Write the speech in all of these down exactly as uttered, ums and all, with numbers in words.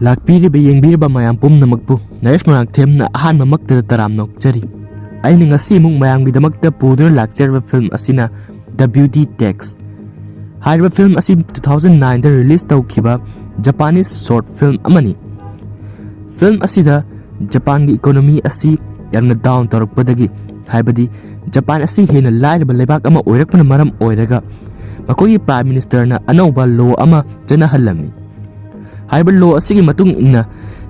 ꯂꯥꯛꯄꯤꯔꯤꯕ, ꯌꯦꯡꯕꯤꯔꯤꯕ ꯃꯌꯥꯝ ꯄꯨꯝꯅꯃꯛꯄꯨ ꯅꯔꯦꯁ ꯃꯣꯏꯔꯥꯡꯊꯦꯝꯅ ꯑꯍꯥꯟꯕꯃꯛꯇꯗ ꯇꯔꯥꯝꯅ ꯑꯣꯛꯆꯔꯤ꯫ ꯑꯩꯅ ꯉꯁꯤ ꯑꯃꯨꯛ ꯃꯌꯥꯝꯒꯤꯗꯃꯛꯇ ꯄꯨꯗꯨꯅ ꯂꯥꯛꯆꯔꯤꯕ ꯐꯤꯂꯝ ꯑꯁꯤꯅ The Beauty Tax꯫ ꯍꯥꯏꯔꯤꯕ ꯐꯤꯂꯝ ꯑꯁꯤ two thousand nine ꯗ release ꯇꯧꯈꯤꯕ Japanese short film ꯑꯃꯅꯤ꯫ ꯐꯤꯂꯝ ꯑꯁꯤꯗ ꯖꯄꯥꯟꯒꯤ economy ꯑꯁꯤ ꯌꯥꯝꯅ down ꯇꯧꯔꯛꯄꯗꯒꯤ, ꯍꯥꯏꯕꯗꯤ ꯖꯄꯥꯟ ꯑꯁꯤ ꯍꯦꯟꯅ ꯂꯥꯏꯔꯕ ꯂꯩꯕꯥꯛ ꯑꯃ ꯑꯣꯏꯔꯛꯄꯅ ꯃꯔꯝ ꯑꯣꯏꯔꯒ, ꯃꯈꯣꯏꯒꯤ prime minister ꯅ ꯑꯅꯧꯕ law ꯑꯃ ꯆꯠꯅꯍꯜꯂꯝꯃꯤ꯫ ꯍꯥꯏꯔꯤꯕ law ꯑꯁꯤꯒꯤ ꯃꯇꯨꯡ ꯏꯟꯅ,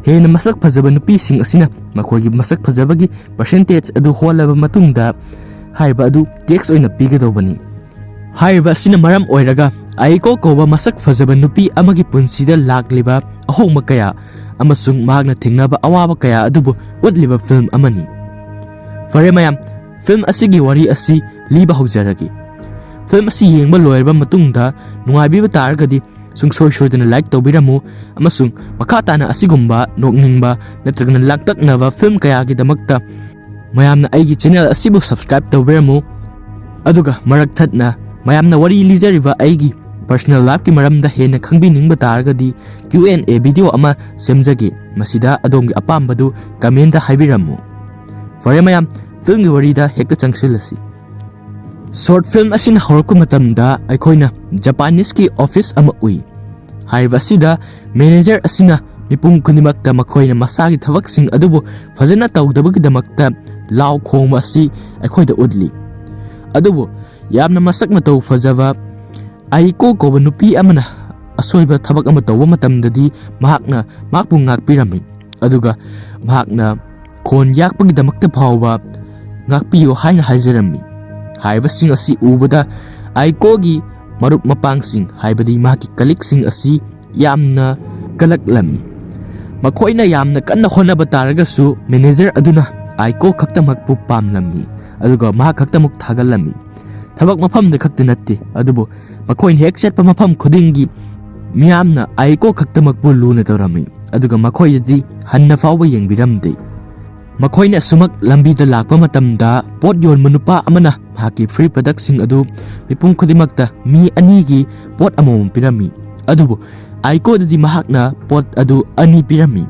ꯍꯦꯟꯅ ꯃꯁꯛ ꯐꯖꯕ ꯅꯨꯄꯤꯁꯤꯡ ꯑꯁꯤꯅ ꯃꯈꯣꯏꯒꯤ ꯃꯁꯛ ꯐꯖꯕꯒꯤ percentage ꯑꯗꯨ ꯍꯣꯜꯂꯕ ꯃꯇꯨꯡꯗ, ꯍꯥꯏꯔꯤꯕ ꯑꯗꯨ tax ꯑꯣꯏꯅ ꯄꯤꯒꯗꯧꯕꯅꯤ꯫ ꯍꯥꯏꯔꯤꯕ ꯑꯁꯤꯅ ꯃꯔꯝ ꯑꯣꯏꯔꯒ, ꯑꯥꯏꯀꯣ ꯀꯧꯕ ꯃꯁꯛ ꯐꯖꯕ ꯅꯨꯄꯤ ꯑꯃꯒꯤ ꯄꯨꯟꯁꯤꯗ ꯂꯥꯛꯂꯤꯕ ꯑꯍꯣꯡꯕ ꯀꯌꯥ ꯑꯃꯁꯨꯡ ꯃꯍꯥꯛꯅ ꯊꯦꯡꯅꯕ ꯑꯋꯥꯕ ꯀꯌꯥ ꯑꯗꯨꯕꯨ ꯎꯠꯂꯤꯕ ꯐꯤꯂꯝ ꯑꯃꯅꯤ꯫ ꯐꯔꯦ ꯃꯌꯥꯝ, ꯐꯤꯂꯝ ꯑꯁꯤꯒꯤ ꯋꯥꯔꯤ ꯑꯁꯤ ꯂꯤꯕ ꯍꯧꯖꯔꯒꯦ꯫ ꯐꯤꯂꯝ ꯑꯁꯤ ꯌꯦꯡꯕ ꯂꯣꯏꯔꯕ ꯃꯇꯨꯡꯗ ꯅꯨꯡꯉꯥꯏꯕꯤꯕ ꯇꯥꯔꯒꯗꯤ ꯁꯨꯡꯁꯣꯏ ꯁꯣꯏꯗꯅ like ꯇꯧꯕꯤꯔꯝꯃꯨ, ꯑꯃꯁꯨꯡ ꯃꯈꯥ ꯇꯥꯅ ꯑꯁꯤꯒꯨꯝꯕ ꯅꯣꯛꯅꯤꯡꯕ ꯅꯠꯇ꯭ꯔꯒꯅ ꯂꯥꯡꯇꯛꯅꯕ ꯐꯤꯂꯝ ꯀꯌꯥꯒꯤꯗꯃꯛꯇ ꯃꯌꯥꯝꯅ ꯑꯩꯒꯤ channel ꯑꯁꯤꯕꯨ subscribe ꯇꯧꯕꯤꯔꯝꯃꯨ꯫ ꯑꯗꯨꯒ ꯃꯔꯛ ꯊꯠꯅ ꯃꯌꯥꯝꯅ ꯋꯥꯔꯤ ꯂꯤꯖꯔꯤꯕ ꯑꯩꯒꯤ personal life ꯀꯤ ꯃꯔꯝꯗ ꯍꯦꯟꯅ ꯈꯪꯕꯤꯅꯤꯡꯕ ꯇꯥꯔꯒꯗꯤ Q and A video ꯑꯃ ꯁꯦꯝꯖꯒꯦ, ꯃꯁꯤꯗ ꯑꯗꯣꯝꯒꯤ ꯑꯄꯥꯝꯕꯗꯨ comment ꯇ ꯍꯥꯏꯕꯤꯔꯝꯃꯨ꯫ ꯐꯔꯦ ꯃꯌꯥꯝ, ꯐꯤꯂꯝꯒꯤ ꯋꯥꯔꯤꯗ ꯍꯦꯛꯇ ꯆꯪꯁꯤꯜꯂꯁꯤ꯫ Short film ꯑꯁꯤꯅ ꯍꯧꯔꯛꯄ ꯃꯇꯝꯗ ꯑꯩꯈꯣꯏꯅ Japanese ꯀꯤ office ꯑꯃ ꯎꯏ꯫ ꯍꯥꯏꯔꯤꯕ ꯑꯁꯤꯗ manager ꯑꯁꯤꯅ ꯃꯤꯄꯨꯝ ꯈꯨꯗꯤꯡꯃꯛꯇ ꯃꯈꯣꯏꯅ ꯃꯁꯥꯒꯤ ꯊꯕꯛꯁꯤꯡ ꯑꯗꯨꯕꯨ ꯐꯖꯅ ꯇꯧꯗꯕꯒꯤꯗꯃꯛꯇ ꯂꯥꯎ ꯈꯣꯡꯕ ꯑꯁꯤ ꯑꯩꯈꯣꯏꯗ ꯎꯠꯂꯤ꯫ ꯑꯗꯨꯕꯨ ꯌꯥꯝꯅ ꯃꯁꯛ ꯃꯇꯧ ꯐꯖꯕ ꯑꯥꯏꯀꯣ ꯀꯧꯕ ꯅꯨꯄꯤ ꯑꯃꯅ ꯑꯁꯣꯏꯕ ꯊꯕꯛ ꯑꯃ ꯇꯧꯕ ꯃꯇꯝꯗꯗꯤ ꯃꯍꯥꯛꯅ ꯃꯍꯥꯛꯄꯨ ꯉꯥꯛꯄꯤꯔꯝꯃꯤ, ꯑꯗꯨꯒ ꯃꯍꯥꯛꯅ ꯈꯣꯟ ꯌꯥꯛꯄꯒꯤꯗꯃꯛꯇ ꯐꯥꯎꯕ ꯉꯥꯛꯄꯤꯌꯨ ꯍꯥꯏꯅ ꯍꯥꯏꯖꯔꯝꯃꯤ꯫ ꯍꯥꯏꯔꯤꯕꯁꯤꯡ ꯑꯁꯤ ꯎꯕꯗ ꯑꯥꯏꯀꯣꯒꯤ ꯃꯔꯨꯞ ꯃꯄꯥꯡꯁꯤꯡ, ꯍꯥꯏꯕꯗꯤ ꯃꯍꯥꯛꯀꯤ colleague ꯁꯤꯡ ꯑꯁꯤ ꯌꯥꯝꯅ ꯀꯜꯂꯛꯂꯝꯃꯤ꯫ ꯃꯈꯣꯏꯅ ꯌꯥꯝꯅ ꯀꯟꯅ ꯍꯣꯠꯅꯕ ꯇꯥꯔꯒꯁꯨ manager ꯑꯗꯨꯅ ꯑꯥꯏꯀꯣ ꯈꯛꯇꯃꯛꯄꯨ ꯄꯥꯝꯂꯝꯃꯤ, ꯑꯗꯨꯒ ꯃꯍꯥꯛ ꯈꯛꯇꯃꯛ ꯊꯥꯒꯠꯂꯝꯃꯤ꯫ ꯊꯕꯛ ꯃꯐꯝꯗ ꯈꯛꯇ ꯅꯠꯇꯦ, ꯑꯗꯨꯕꯨ ꯃꯈꯣꯏꯅ ꯍꯦꯛ ꯆꯠꯄ ꯃꯐꯝ ꯈꯨꯗꯤꯡꯒꯤ ꯃꯤꯌꯥꯝꯅ ꯑꯥꯏꯀꯣ ꯈꯛꯇꯃꯛꯄꯨ ꯂꯨꯅ ꯇꯧꯔꯝꯃꯤ, ꯑꯗꯨꯒ ꯃꯈꯣꯏꯗꯗꯤ ꯍꯟꯅ ꯐꯥꯎꯕ ꯌꯦꯡꯕꯤꯔꯝꯗꯦ꯫ ꯃꯈꯣꯏꯅ ꯑꯁꯨꯃꯛ ꯂꯝꯕꯤꯗ ꯂꯥꯛꯄ ꯃꯇꯝꯗ ꯄꯣꯠ ꯌꯣꯟꯕ ꯅꯨꯄꯥ ꯑꯃꯅ ꯃꯍꯥꯛꯀꯤ free product ꯁꯤꯡ ꯑꯗꯨ ꯃꯤꯄꯨꯝ ꯈꯨꯗꯤꯡꯃꯛꯇ ꯃꯤ ꯑꯅꯤꯒꯤ ꯄꯣꯠ ꯑꯃꯃꯝ ꯄꯤꯔꯝꯃꯤ꯫ ꯑꯗꯨꯕꯨ ꯑꯥꯏꯀꯣꯗꯗꯤ ꯃꯍꯥꯛꯅ ꯄꯣꯠ ꯑꯗꯨ ꯑꯅꯤ ꯄꯤꯔꯝꯃꯤ꯫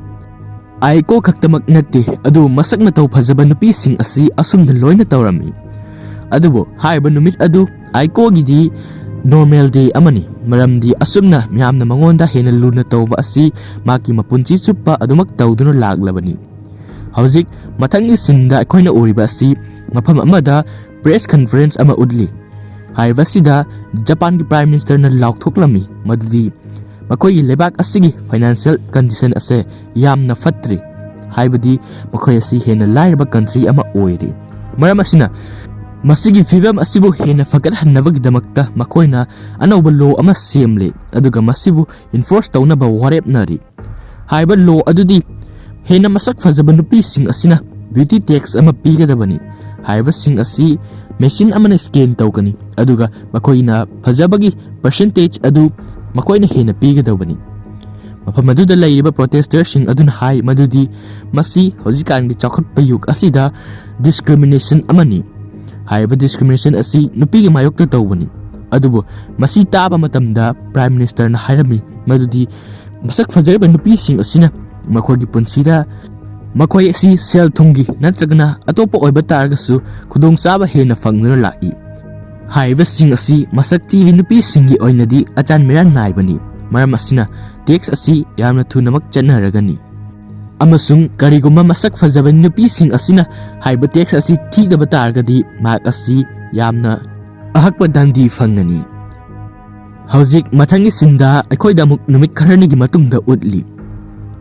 ꯑꯥꯏꯀꯣ ꯈꯛꯇꯃꯛ ꯅꯠꯇꯦ, ꯑꯗꯨ ꯃꯁꯛ ꯃꯇꯧ ꯐꯖꯕ ꯅꯨꯄꯤꯁꯤꯡ ꯑꯁꯤ ꯑꯁꯨꯝꯅ ꯂꯣꯏꯅ ꯇꯧꯔꯝꯃꯤ꯫ ꯑꯗꯨꯕꯨ ꯍꯥꯏꯔꯤꯕ ꯅꯨꯃꯤꯠ ꯑꯗꯨ ꯑꯥꯏꯀꯣꯒꯤꯗꯤ normal day ꯑꯃꯅꯤ, ꯃꯔꯝꯗꯤ ꯑꯁꯨꯝꯅ ꯃꯤꯌꯥꯝꯅ ꯃꯉꯣꯟꯗ ꯍꯦꯟꯅ ꯂꯨꯅ ꯇꯧꯕ ꯑꯁꯤ ꯃꯍꯥꯛꯀꯤ ꯃꯄꯨꯟꯁꯤ ꯆꯨꯞꯄ ꯑꯗꯨꯃꯛ ꯇꯧꯗꯨꯅ ꯂꯥꯛꯂꯕꯅꯤ꯫ ꯍꯧꯖꯤꯛ ꯃꯊꯪꯒꯤ ꯁꯤꯟꯗ ꯑꯩꯈꯣꯏꯅ ꯎꯔꯤꯕ ꯑꯁꯤ ꯃꯐꯝ ꯑꯃꯗ press conference ꯑꯃ ꯎꯠꯂꯤ꯫ ꯍꯥꯏꯔꯤꯕꯁꯤꯗ ꯖꯄꯥꯟꯒꯤ Prime Ministerꯅ ꯂꯥꯎꯊꯣꯛꯂꯝꯃꯤ ꯃꯗꯨꯗꯤ ꯃꯈꯣꯏꯒꯤ ꯂꯩꯕꯥꯛ ꯑꯁꯤꯒꯤ financial condition ꯑꯁꯦ ꯌꯥꯝꯅ ꯐꯠꯇ꯭ꯔꯤ, ꯍꯥꯏꯕꯗꯤ ꯃꯈꯣꯏ ꯑꯁꯤ ꯍꯦꯟꯅ ꯂꯥꯏꯔꯕ country ꯑꯃ ꯑꯣꯏꯔꯤ꯫ ꯃꯔꯝ ꯑꯁꯤꯅ ꯃꯁꯤꯒꯤ ꯐꯤꯕꯝ ꯑꯁꯤꯕꯨ ꯍꯦꯟꯅ ꯐꯒꯠꯍꯟꯅꯕꯒꯤꯗꯃꯛꯇ ꯃꯈꯣꯏꯅ ꯑꯅꯧꯕ law ꯑꯃ ꯁꯦꯝꯂꯦ, ꯑꯗꯨꯒ ꯃꯁꯤꯕꯨ enforce ꯇꯧꯅꯕ ꯋꯥꯔꯦꯞꯅꯔꯤ꯫ ꯍꯥꯏꯔꯤꯕ law ꯑꯗꯨꯗꯤ ꯍꯦꯟꯅ ꯃꯁꯛ ꯐꯖꯕ ꯅꯨꯄꯤꯁꯤꯡ ꯑꯁꯤꯅ beauty tax ꯑꯃ ꯄꯤꯒꯗꯕꯅꯤ꯫ ꯍꯥꯏꯔꯤꯕꯁꯤꯡ ꯑꯁꯤ machine ꯑꯃꯅ scan ꯇꯧꯒꯅꯤ, ꯑꯗꯨꯒ ꯃꯈꯣꯏꯅ ꯐꯖꯕꯒꯤ percentage ꯑꯗꯨ ꯃꯈꯣꯏꯅ ꯍꯦꯟꯅ ꯄꯤꯒꯗꯕꯅꯤ꯫ ꯃꯐꯝ ꯑꯗꯨꯗ ꯂꯩꯔꯤꯕ protesterꯁꯤꯡ ꯑꯗꯨꯅ ꯍꯥꯏ ꯃꯗꯨꯗꯤ ꯃꯁꯤ ꯍꯧꯖꯤꯛꯀꯥꯟꯒꯤ ꯆꯥꯎꯈꯠꯄ ꯌꯨꯒ ꯑꯁꯤꯗ discrimination ꯑꯃꯅꯤ꯫ ꯍꯥꯏꯔꯤꯕ discrimination ꯑꯁꯤ ꯅꯨꯄꯤꯒꯤ ꯃꯥꯌꯣꯛꯇ ꯇꯧꯕꯅꯤ꯫ ꯑꯗꯨꯕꯨ ꯃꯁꯤ ꯇꯥꯕ ꯃꯇꯝꯗ Prime Ministerꯅ ꯍꯥꯏꯔꯝꯃꯤ ꯃꯗꯨꯗꯤ ꯃꯁꯛ ꯐꯖꯔꯤꯕ ꯅꯨꯄꯤꯁꯤꯡ ꯑꯁꯤꯅ ꯃꯈꯣꯏꯒꯤ ꯄꯨꯟꯁꯤꯗ ꯃꯈꯣꯏ ꯑꯁꯤ ꯁꯦꯜ ꯊꯨꯝꯒꯤ ꯅꯠꯇ꯭ꯔꯒꯅ ꯑꯇꯣꯞꯄ ꯑꯣꯏꯕ ꯇꯥꯔꯒꯁꯨ ꯈꯨꯗꯣꯡꯆꯥꯕ ꯍꯦꯟꯅ ꯐꯪꯗꯨꯅ ꯂꯥꯛꯏ꯫ ꯍꯥꯏꯔꯤꯕꯁꯤꯡ ꯑꯁꯤ ꯃꯁꯛ ꯊꯤꯕꯤ ꯅꯨꯄꯤꯁꯤꯡꯒꯤ ꯑꯣꯏꯅꯗꯤ ꯑꯆꯥꯟ ꯃꯤꯔꯥꯟ ꯅꯥꯏꯕꯅꯤ꯫ ꯃꯔꯝ ꯑꯁꯤꯅ tax ꯑꯁꯤ ꯌꯥꯝꯅ ꯊꯨꯅꯃꯛ ꯆꯠꯅꯔꯒꯅꯤ꯫ ꯑꯃꯁꯨꯡ ꯀꯔꯤꯒꯨꯝꯕ ꯃꯁꯛ ꯐꯖꯕ ꯅꯨꯄꯤꯁꯤꯡ ꯑꯁꯤꯅ ꯍꯥꯏꯔꯤꯕ tax ꯑꯁꯤ ꯊꯤꯗꯕ ꯇꯥꯔꯒꯗꯤ ꯃꯍꯥꯛ ꯑꯁꯤ ꯌꯥꯝꯅ ꯑꯍꯛꯄ ꯗꯟꯗꯤ ꯐꯪꯒꯅꯤ꯫ ꯍꯧꯖꯤꯛ ꯃꯊꯪꯒꯤ ꯁꯤꯟꯗ ꯑꯩꯈꯣꯏꯗ ꯑꯃꯨꯛ ꯅꯨꯃꯤꯠ ꯈꯔꯅꯤꯒꯤ ꯃꯇꯨꯡꯗ ꯎꯠꯂꯤ꯫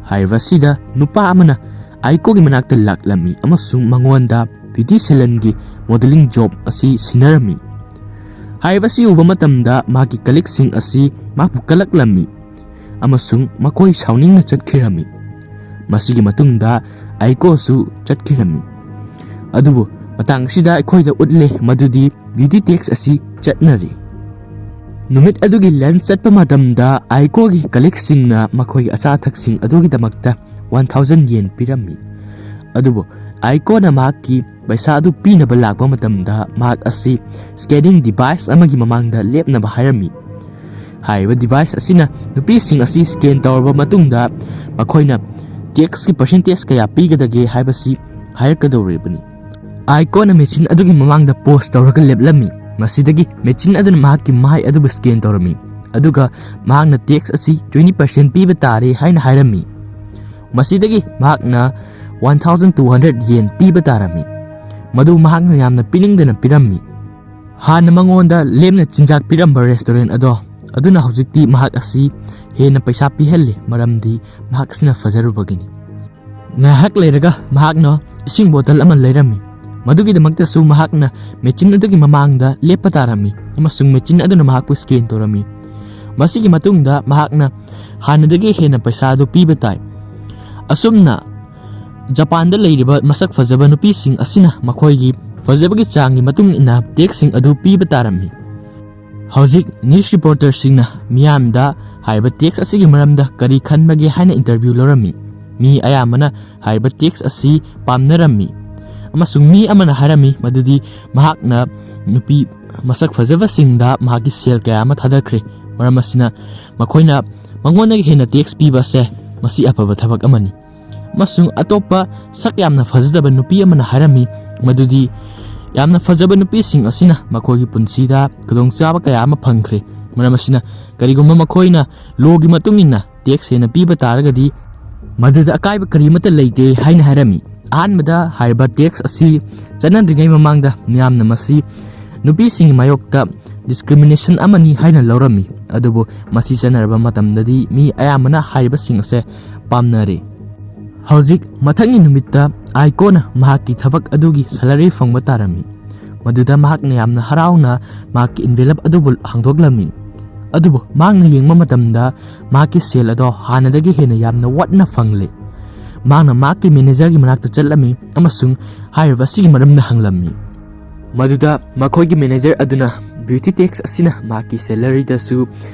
ꯍꯥꯏꯔꯤꯕ ꯑꯁꯤꯗ ꯅꯨꯄꯥ ꯑꯃꯅ ꯑꯥꯏꯀꯣꯒꯤ ꯃꯅꯥꯛꯇ ꯂꯥꯛꯂꯝꯃꯤ ꯑꯃꯁꯨꯡ ꯃꯉꯣꯟꯗ beauty salonꯒꯤ modeling job ꯑꯁꯤ ꯁꯤꯟꯅꯔꯝꯃꯤ꯫ ꯍꯥꯏꯔꯤꯕ ꯑꯁꯤ ꯎꯕ ꯃꯇꯝꯗ ꯃꯍꯥꯛꯀꯤ colleagueꯁꯤꯡ ꯑꯁꯤ ꯃꯍꯥꯛꯄꯨ ꯀꯂꯛꯂꯝꯃꯤ ꯑꯃꯁꯨꯡ ꯃꯈꯣꯏ ꯁꯥꯎꯅꯤꯡꯅ ꯆꯠꯈꯤꯔꯝꯃꯤ꯫ ꯃꯁꯤꯒꯤ ꯃꯇꯨꯡꯗ ꯑꯥꯏꯀꯣꯁꯨ ꯆꯠꯈꯤꯔꯝꯃꯤ꯫ ꯑꯗꯨꯕꯨ ꯃꯇꯥꯡ ꯑꯁꯤꯗ ꯑꯩꯈꯣꯏꯗ ꯎꯠꯂꯦ ꯃꯗꯨꯗꯤ beauty tax ꯑꯁꯤ ꯆꯠꯅꯔꯤ꯫ ꯅꯨꯃꯤꯠ ꯑꯗꯨꯒꯤ lunch ꯆꯠꯄ ꯃꯇꯝꯗ ꯑꯥꯏꯀꯣꯒꯤ colleagueꯁꯤꯡꯅ ꯃꯈꯣꯏꯒꯤ ꯑꯆꯥ ꯑꯊꯛꯁꯤꯡ ꯑꯗꯨꯒꯤꯗꯃꯛꯇ one thousand yen ꯄꯤꯔꯝꯃꯤ꯫ ꯑꯗꯨꯕꯨ ꯑꯥꯏꯀꯣꯅ ꯃꯍꯥꯛꯀꯤ ꯄꯩꯁꯥ ꯑꯗꯨ ꯄꯤꯅꯕ ꯂꯥꯛꯄ ꯃꯇꯝꯗ ꯃꯍꯥꯛ ꯑꯁꯤ scanning device ꯑꯃꯒꯤ ꯃꯃꯥꯡꯗ ꯂꯦꯞꯅꯕ ꯍꯥꯏꯔꯝꯃꯤ꯫ ꯍꯥꯏꯔꯤꯕ device ꯑꯁꯤꯅ ꯅꯨꯄꯤꯁꯤꯡ ꯑꯁꯤ scan ꯇꯧꯔꯕ ꯃꯇꯨꯡꯗ ꯃꯈꯣꯏꯅ taxꯀꯤ percentage ꯀꯌꯥ ꯄꯤꯒꯗꯒꯦ ꯍꯥꯏꯕꯁꯤ ꯍꯥꯏꯔꯛꯀꯗꯧꯔꯤꯕꯅꯤ꯫ ꯑꯥꯏꯀꯣꯅ machine ꯑꯗꯨꯒꯤ ꯃꯃꯥꯡꯗ pose ꯇꯧꯔꯒ ꯂꯦꯞꯂꯝꯃꯤ꯫ ꯃꯁꯤꯗꯒꯤ machine ꯑꯗꯨꯅ ꯃꯍꯥꯛꯀꯤ ꯃꯥꯏ ꯑꯗꯨꯕꯨ scan ꯇꯧꯔꯝꯃꯤ, ꯑꯗꯨꯒ ꯃꯍꯥꯛꯅ tax ꯑꯁꯤ twenty percent ꯄꯤꯕ ꯇꯥꯔꯦ ꯍꯥꯏꯅ ꯍꯥꯏꯔꯝꯃꯤ꯫ ꯃꯁꯤꯗꯒꯤ ꯃꯍꯥꯛꯅ one thousand two hundred yen ꯄꯤꯕ ꯇꯥꯔꯝꯃꯤ꯫ ꯃꯗꯨ ꯃꯍꯥꯛꯅ ꯌꯥꯝꯅ ꯄꯤꯅꯤꯡꯗꯅ ꯄꯤꯔꯝꯃꯤ꯫ ꯍꯥꯟꯅ ꯃꯉꯣꯟꯗ ꯂꯦꯝꯅ ꯆꯤꯟꯖꯥꯛ ꯄꯤꯔꯝꯕ restaurant ꯑꯗꯣ ꯑꯗꯨꯅ ꯍꯧꯖꯤꯛꯇꯤ ꯃꯍꯥꯛ ꯑꯁꯤ ꯍꯦꯟꯅ ꯄꯩꯁꯥ ꯄꯤꯍꯜꯂꯤ, ꯃꯔꯝꯗꯤ ꯃꯍꯥꯛ ꯑꯁꯤꯅ ꯐꯖꯔꯨꯕꯒꯤꯅꯤ꯫ ꯉꯥꯏꯍꯥꯛ ꯂꯩꯔꯒ ꯃꯍꯥꯛꯅ ꯏꯁꯤꯡ bottle ꯑꯃ ꯂꯩꯔꯝꯃꯤ꯫ ꯃꯗꯨꯒꯤꯗꯃꯛꯇꯁꯨ ꯃꯍꯥꯛꯅ machine ꯑꯗꯨꯒꯤ ꯃꯃꯥꯡꯗ ꯂꯦꯞꯄ ꯇꯥꯔꯝꯃꯤ ꯑꯃꯁꯨꯡ machine ꯑꯗꯨꯅ ꯃꯍꯥꯛꯄꯨ scan ꯇꯧꯔꯝꯃꯤ꯫ ꯃꯁꯤꯒꯤ ꯃꯇꯨꯡꯗ ꯃꯍꯥꯛꯅ ꯍꯥꯟꯅꯗꯒꯤ ꯍꯦꯟꯅ ꯄꯩꯁꯥ ꯑꯗꯨ ꯄꯤꯕ ꯇꯥꯏ꯫ ꯑꯁꯨꯝꯅ ꯖꯄꯥꯟꯗ ꯂꯩꯔꯤꯕ ꯃꯁꯛ ꯐꯖꯕ ꯅꯨꯄꯤꯁꯤꯡ ꯑꯁꯤꯅ ꯃꯈꯣꯏꯒꯤ ꯐꯖꯕꯒꯤ ꯆꯥꯡꯒꯤ ꯃꯇꯨꯡ ꯏꯟꯅ taxꯁꯤꯡ ꯑꯗꯨ ꯄꯤꯕ ꯇꯥꯔꯝꯃꯤ꯫ ꯍꯧꯖꯤꯛ news reporterꯁꯤꯡꯅ ꯃꯤꯌꯥꯝꯗ ꯍꯥꯏꯔꯤꯕ tax ꯑꯁꯤꯒꯤ ꯃꯔꯝꯗ ꯀꯔꯤ ꯈꯟꯕꯒꯦ ꯍꯥꯏꯅ interview ꯂꯧꯔꯝꯃꯤ꯫ ꯃꯤ ꯑꯌꯥꯝꯕꯅ ꯍꯥꯏꯔꯤꯕ tax ꯑꯁꯤ ꯄꯥꯝꯅꯔꯝꯃꯤ, ꯑꯃꯁꯨꯡ ꯃꯤ ꯑꯃꯅ ꯍꯥꯏꯔꯝꯃꯤ ꯃꯗꯨꯗꯤ ꯃꯍꯥꯛꯅ ꯅꯨꯄꯤ ꯃꯁꯛ ꯐꯖꯕꯁꯤꯡꯗ ꯃꯍꯥꯛꯀꯤ ꯁꯦꯜ ꯀꯌꯥ ꯑꯃ ꯊꯥꯗꯈ꯭ꯔꯦ, ꯃꯔꯝ ꯑꯁꯤꯅ ꯃꯈꯣꯏꯅ ꯃꯉꯣꯟꯗꯒꯤ ꯍꯦꯟꯅ tax ꯄꯤꯕ ꯑꯁꯦ ꯃꯁꯤ ꯑꯐꯕ ꯊꯕꯛ ꯑꯃꯅꯤ꯫ ꯑꯃꯁꯨꯡ ꯑꯇꯣꯞꯄ ꯁꯛ ꯌꯥꯝꯅ ꯐꯖꯗꯕ ꯅꯨꯄꯤ ꯑꯃꯅ ꯍꯥꯏꯔꯝꯃꯤ ꯃꯗꯨꯗꯤ ꯌꯥꯝꯅ ꯐꯖꯕ ꯅꯨꯄꯤꯁꯤꯡ ꯑꯁꯤꯅ ꯃꯈꯣꯏꯒꯤ ꯄꯨꯟꯁꯤꯗ ꯈꯨꯗꯣꯡꯆꯥꯕ ꯀꯌꯥ ꯑꯃ ꯐꯪꯈ꯭ꯔꯦ, ꯃꯔꯝ ꯑꯁꯤꯅ ꯀꯔꯤꯒꯨꯝꯕ ꯃꯈꯣꯏꯅ lawꯒꯤ ꯃꯇꯨꯡ ꯏꯟꯅ tax ꯍꯦꯟꯅ ꯄꯤꯕ ꯇꯥꯔꯒꯗꯤ ꯃꯗꯨꯗ ꯑꯀꯥꯏꯕ ꯀꯔꯤꯃꯠꯇ ꯂꯩꯇꯦ ꯍꯥꯏꯅ ꯍꯥꯏꯔꯝꯃꯤ꯫ ꯑꯍꯥꯟꯕꯗ ꯍꯥꯏꯔꯤꯕ tax ꯑꯁꯤ ꯆꯠꯅꯗ꯭ꯔꯤꯉꯩ ꯃꯃꯥꯡꯗ ꯃꯤꯌꯥꯝꯅ ꯃꯁꯤ ꯅꯨꯄꯤꯁꯤꯡꯒꯤ ꯃꯥꯌꯣꯛꯇ discrimination ꯑꯃꯅꯤ ꯍꯥꯏꯅ ꯂꯧꯔꯝꯃꯤ, ꯑꯗꯨꯕꯨ ꯃꯁꯤ ꯆꯠꯅꯔꯕ ꯃꯇꯝꯗꯗꯤ ꯃꯤ ꯑꯌꯥꯝꯕꯅ ꯍꯥꯏꯔꯤꯕꯁꯤꯡ ꯑꯁꯦ ꯄꯥꯝꯅꯔꯦ꯫ ꯍꯧꯖꯤꯛ ꯃꯊꯪꯒꯤ ꯅꯨꯃꯤꯠꯇ ꯑꯥꯏꯀꯣꯅ ꯃꯍꯥꯛꯀꯤ ꯊꯕꯛ ꯑꯗꯨꯒꯤ salary ꯐꯪꯕ ꯇꯥꯔꯝꯃꯤ꯫ ꯃꯗꯨꯗ ꯃꯍꯥꯛꯅ ꯌꯥꯝꯅ ꯍꯔꯥꯎꯅ ꯃꯍꯥꯛꯀꯤ envelope ꯑꯗꯨꯕꯨ ꯍꯥꯡꯗꯣꯛꯂꯝꯃꯤ꯫ ꯑꯗꯨꯕꯨ ꯃꯍꯥꯛꯅ ꯌꯦꯡꯕ ꯃꯇꯝꯗ ꯃꯍꯥꯛꯀꯤ ꯁꯦꯜ ꯑꯗꯣ ꯍꯥꯟꯅꯗꯒꯤ ꯍꯦꯟꯅ ꯌꯥꯝꯅ ꯋꯥꯠꯅ ꯐꯪꯂꯦ꯫ ꯃꯍꯥꯛꯅ ꯃꯍꯥꯛꯀꯤ managerꯒꯤ ꯃꯅꯥꯛꯇ ꯆꯠꯂꯝꯃꯤ ꯑꯃꯁꯨꯡ ꯍꯥꯏꯔꯤꯕ ꯑꯁꯤꯒꯤ ꯃꯔꯝꯗ ꯍꯪꯂꯝꯃꯤ꯫ ꯃꯗꯨꯗ ꯃꯈꯣꯏꯒꯤ manager ꯑꯗꯨꯅ beauty tax ꯑꯁꯤꯅ ꯃꯍꯥꯛꯀꯤ salaryꯗꯁꯨ